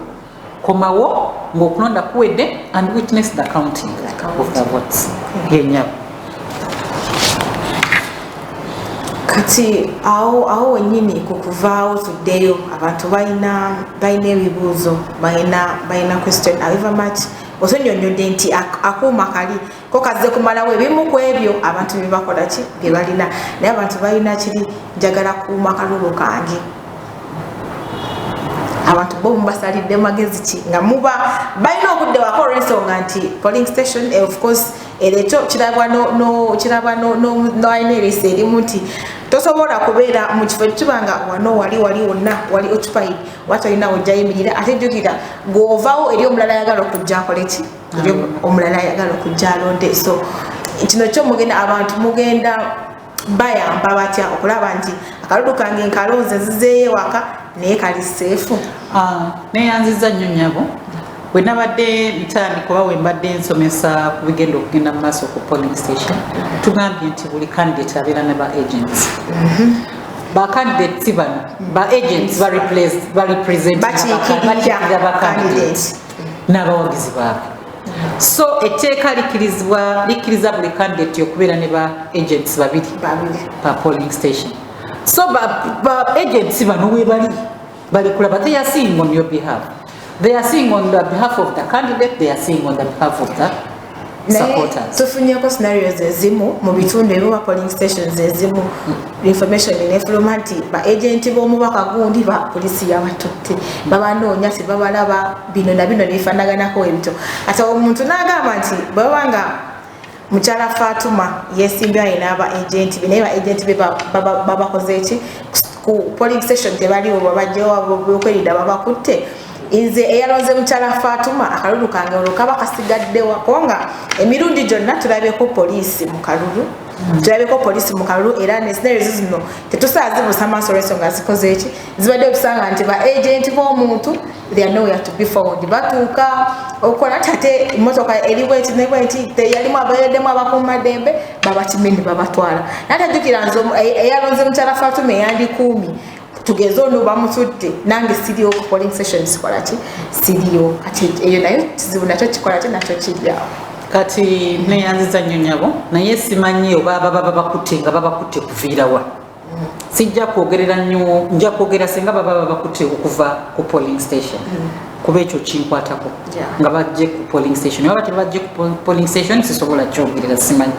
komawo ng'okulonda kuwedde and witness the counting of the votes. Yenyabo. Kati awo wennyini ku kuvaawo tuddeyo, abantu balina ebibuuzo, balina question. However much osonyonyodde nti akuuma kali ko kazze kumalawo ebimu ku ebyo abantu bye bakola ki bye balina, naye abantu balina kiri, njagala kuuma kalulu kange. Abantu bo mubasalidde magezi ki nga muba balina obudde wako, olw'ensonga nti polling station, of course, erekyo kirabwa kirabwa n'alina eriiso erimu nti tosobola kubeera mu kifo kiba nga wano wali wonna wali occupied, wati olina wojja yimirira. Ate jjukira gw'ovaawo, eri omulala ayagala okujja akole ki, eri omulala ayagala okujja alonde. So kino kyo mugenda, abantu mugenda bayamba batya okulaba nti akalulu kange nkalonze, nzizeeyo ewaka, naye kali safe? Ah, neyanziza nnyo nnyabo. We nabadde ntandika oba we mbadde nsomesa ku bigenda okugenda mu maaso ku polling station, tugambye nti buli candidate abeera ne ba agents. Ba candidates bano, ba agents barepresent Bakiikirira ba candidates n'abawagizi baabwe. So etteeka likirizibwa, likkiriza buli candidate okubeera ne ba agents babiri Babiri. pa polling station. So ba agents bano we bali bali kulaba, they are seeing on your behalf, they are seeing on the behalf of the candidate, they are seeing on the behalf of the Naye supporters. Tufunyeko scenarios ezimu mu bitundu ebimu, polling stations ezimu, information nefuluma nti ba agent b'omubaka gundi ba polisi yabatutte, babanoonya tebabalaba, bino na bino nebifaanaganako ebito. Ate omuntu n'agamba nti bwebaba nga mukyala Fatuma yesimbye alina aba agent be, naye ba agent be babakoze ki ku polling station? Tebaliwo, babajjewo, bokwerinda babakutte. Nze eyalonze mukyala Fatuma, akalulu kange olwo kaba kasigaddewa? Kubanga emirundi gyonna tulabyeko poliisi mu kalulu, tulabyeko poliisi mu kalulu, era ne scenarios zino tetusobola zibuusa maaso olw'ensonga zikoze eki, zibadde okusanga nti ba agent b'omuntu, they are nowhere to be found. Batuuka okukola nti ate emotoka eri bweti ne bweti, teyalimu abayeddemu abakuumaddembe, babakime ne babatwala. Naye tajjukira nze eyalonze mukyala Fatuma eyandikuumi, tugeze ono bamututte, nange siriwo ku polling station, sikola ki, siriwo. Kati eyo nayo kizibu nakyo kikola ki, nakyo kiryawo. Kati neyanziza nnyo nyabo, naye simanyi oba baba babakutte nga babakutte kuviirawa. Sijja kwogerera nnyo, nja kwogera singa baba babakutte okuva ku polling station, kuba ekyo kinkwatako. Nga bajje ku polling station oba tebajje ku polling station, sisobola kyogerera, simanyi.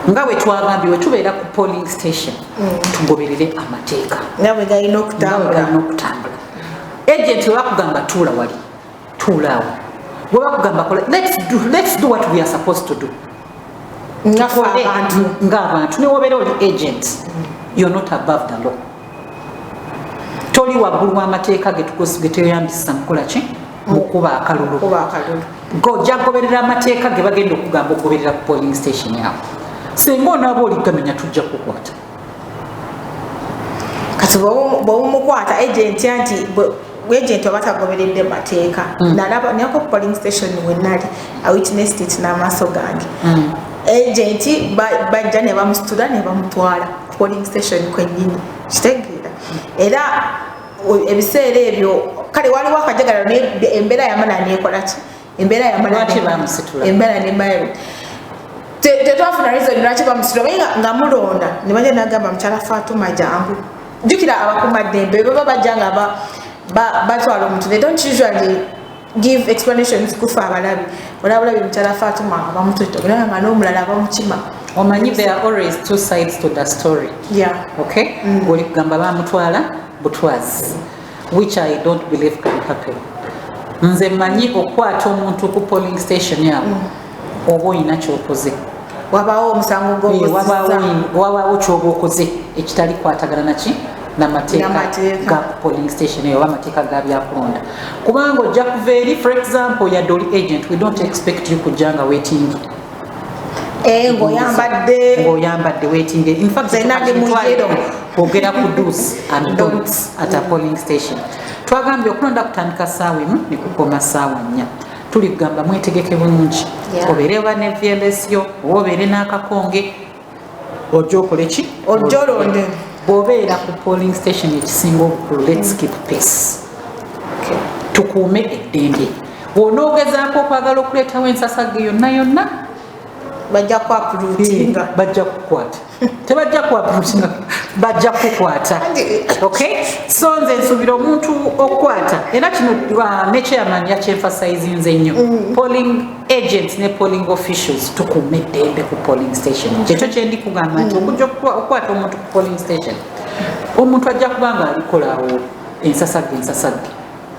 Nga bwe twagambye, bwe tubeera ku polling station, tugoberere amateeka nga bwe galina nga bwe okutambula. Galina okutambula. Agent we bakugamba tuula wali, tuula awo. Bwe bakugamba kola, let's do what we are supposed to do. Nga ffe Tukole abantu. Ng'abantu. Newobeera oli agent, you're not above the law, toli waggulu w'amateeka getweyambisa mukola ki, mukuba akalulu. Kuba akalulu. Gojja goberera amateeka ge bagenda okugamba okugoberera ku polling station awo. Singa onaaba oligamenya, tujja kukwata. Kati bw'omumukwata agent, anti agent oba tagoberedde mateeka. Nalaba nako polling station wenali, I witnessed it n'amaaso gange. Agent bajja ne bamusitula ne bamutwala ku polling station kwennyini, kitegeera. Era ebiseera ebyo kale waliwo akajagalalo, naye embeera yamala nekola ki, embeera yamala Lwaki bamusitula? Embeera nemala tetwafuna reason lwaki bamusitula, naye nga mulonda ne bajja nagamba mukyala Fatuma jangu. Jjukira abakuumaddembe baba bajja nga batwala omuntu, they don't usually give explanations kufa abalabi. Olabulabi mukyala Fatuma nga bamututte, olaba nga n'omulala bamukima. Omanyi, there are always two sides to the story. Okay, oli kugamba bamutwala butwazi, which I don't believe can happen. Nze mmanyi okukwata omuntu ku polling station awo, oba olina kyokoze. Wabaawo omusango gw'obuzizza. Wabaawo kyoba okoze ekitali kwatagana naki, namateeka N'amateeka. ga ku polling station eyo oba amateeka ga byakulonda, kubanga ojja kuva eri, for example, yadde oli agent, we don't expect you kujja nga weetingi. Eh, ng'oyambadde Ng'oyambadde weetinge. In fact, Nze nange mu yellow. Kwogera ku dos and don'ts at a polling station, twagambye okulonda kutandika 1:00 ne kukoma 4:00. Tuli kugamba mwetegeke bulungi. Obeere oba ne VLS yo oba obeere n'akakonge, ojja okole ki? Ojja olonde. Bw'obeera ku polling station, ekisinga obukulu, let's keep peace. Tukuume eddembe. Bw'onoogezaako okwagala okuleetawo ensasage yonna yonna, Bajja kuuprootinga. Bajja kukwata. Tebajja kuuprootinga, bajja kukwata. Okay, so nze nsuubira omuntu okukwata, era kino ne chairman yakyemphasizinze nnyo, polling agents ne polling officials, tukuume eddembe ku polling station. Kyekyo kyendi kugamba nti okujja okukwata omuntu ku polling station, omuntu ajja kuba nga alikolaawo ensasagge, ensasagge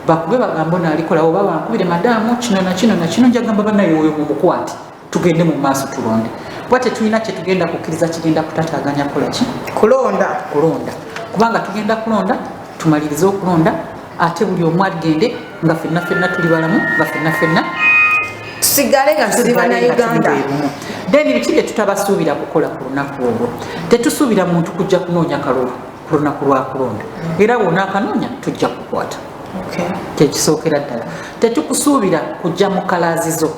bakube bagambo naalikolawo, oba bankubire madaamu kino na kino na kino, njagamba bannaye oyo mumukwate, tugende mu maaso tulonde, kuba tetulina kyetugenda kukkiriza kigenda kutataaganya kukola ki? Kulonda. Kulonda, kubanga tugenda kulonda, tumalirize okulonda, ate buli omu agende nga ffenna ffenna tuli balamu, nga ffenna ffenna Tusigale nga tuli Bannayuganda. Then biki bye tutabasuubira kukola ku lunaku olwo? Tetusuubira muntu kujja kunoonya kalulu ku lunaku lwa kulonda, era bw'onaakanoonya tujja kukwata. Kyekisookera ddala, tetukusuubira kujja mu colours zo.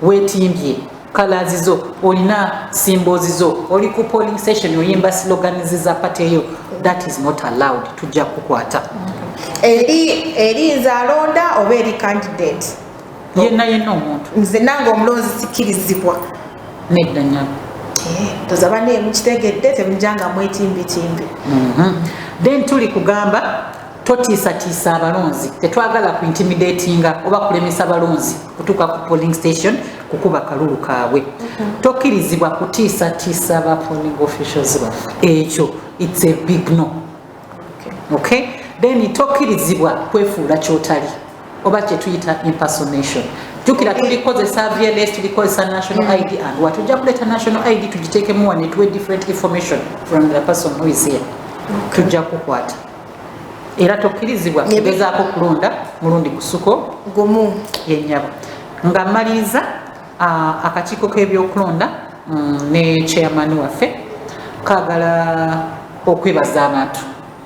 Weetimbye colours zo, olina symbols zo, oli ku polling station oyimba slogans za party eyo. That is not allowed, tujja kukwata. Eri nze alonda oba eri candidate? Yenna yenna omuntu. Nze nange omulonzi sikirizibwa? Nedda nyabo. Toza banne mukitegedde, temujjanga mwetimbitimbi. Then tuli kugamba totiisatiisa abalonzi. Tetwagala ku intimidatinga oba kulemesa balonzi kutuuka ku polling station kukuba kalulu kaabwe. Tokkirizibwa kutiisatiisa ba polling officials baffe. Ekyo it's a big no. Okay, then tokkirizibwa kwefuula kyotali oba kyetuyita impersonation. Jjukira tulikozesa VLS, tulikozesa national ID and what. Tujja kuleeta national ID tugiteekemu wano tuwe different information from the person who is here. Tujja kukwata. Era tokkirizibwa kugezaako kulonda mulundi gusuko gumu. Yennyabo. Nga mmaliriza, akakiiko k'ebyokulonda ne chairman waffe kaagala okwebaza abantu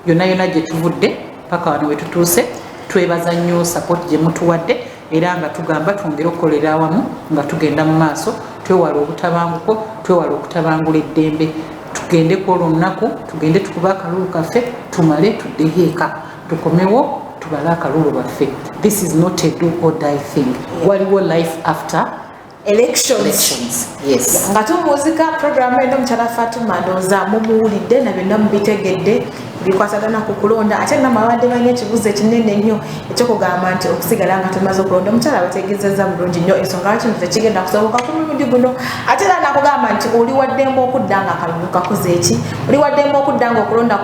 yonna yonna gye tuvudde paka wano we tutuuse. Twebaza nnyo support gye mutuwadde, era nga tugamba twongere okukolera awamu nga tugenda mu maaso, twewale obutabanguko, twewale okutabangula eddembe. Tugende ku olwo olunaku, tugende tukube akalulu kaffe, tumale tuddeyo eka, tukomewo tubale akalulu baffe. This is not a do or die thing. Waliwo life after elections. Elections, yes. Nga tumuuzika programu eno, omukyala Fatuma ndowooza mumuwulidde na byonna mubitegedde bikwatagana ku kulonda. Ate namwe abadde balina ekibuuzo ekinene ennyo ekyokugamba nti okusigala nga tumaze okulonda, omukyala abategeezezza bulungi nnyo ensonga lwaki nti tekigenda kusoboka ku mulundi guno. Ate era nakugamba nti oli waddembe okudda nga akalulu kakoze eki, oli waddembe okudda nga okulonda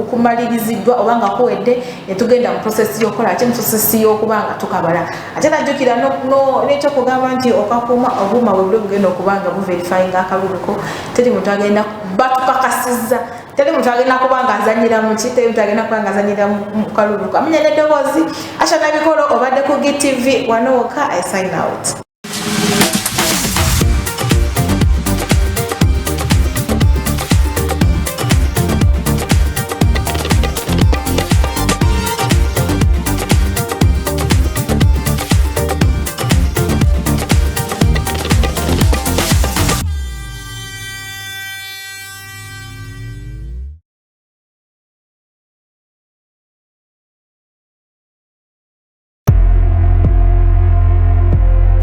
kumaliriziddwa oba nga kuwedde, ne tugenda mu process y'okukola ki, mu process y'okuba nga tukabala. Ate najjukira n'ekyokugamba nti okakuuma obuuma bwe buli bugenda okuba nga buverifyinga akaluluko. Teri muntu agenda batukakasizza, teri muntu agenda kuba nga azanyira muki, teri muntu agenda kuba nga azanyira mu kaluluko. Amanya n'eddoboozi Asha Nabikolo, obadde ku GTV wano wokka. I sign out.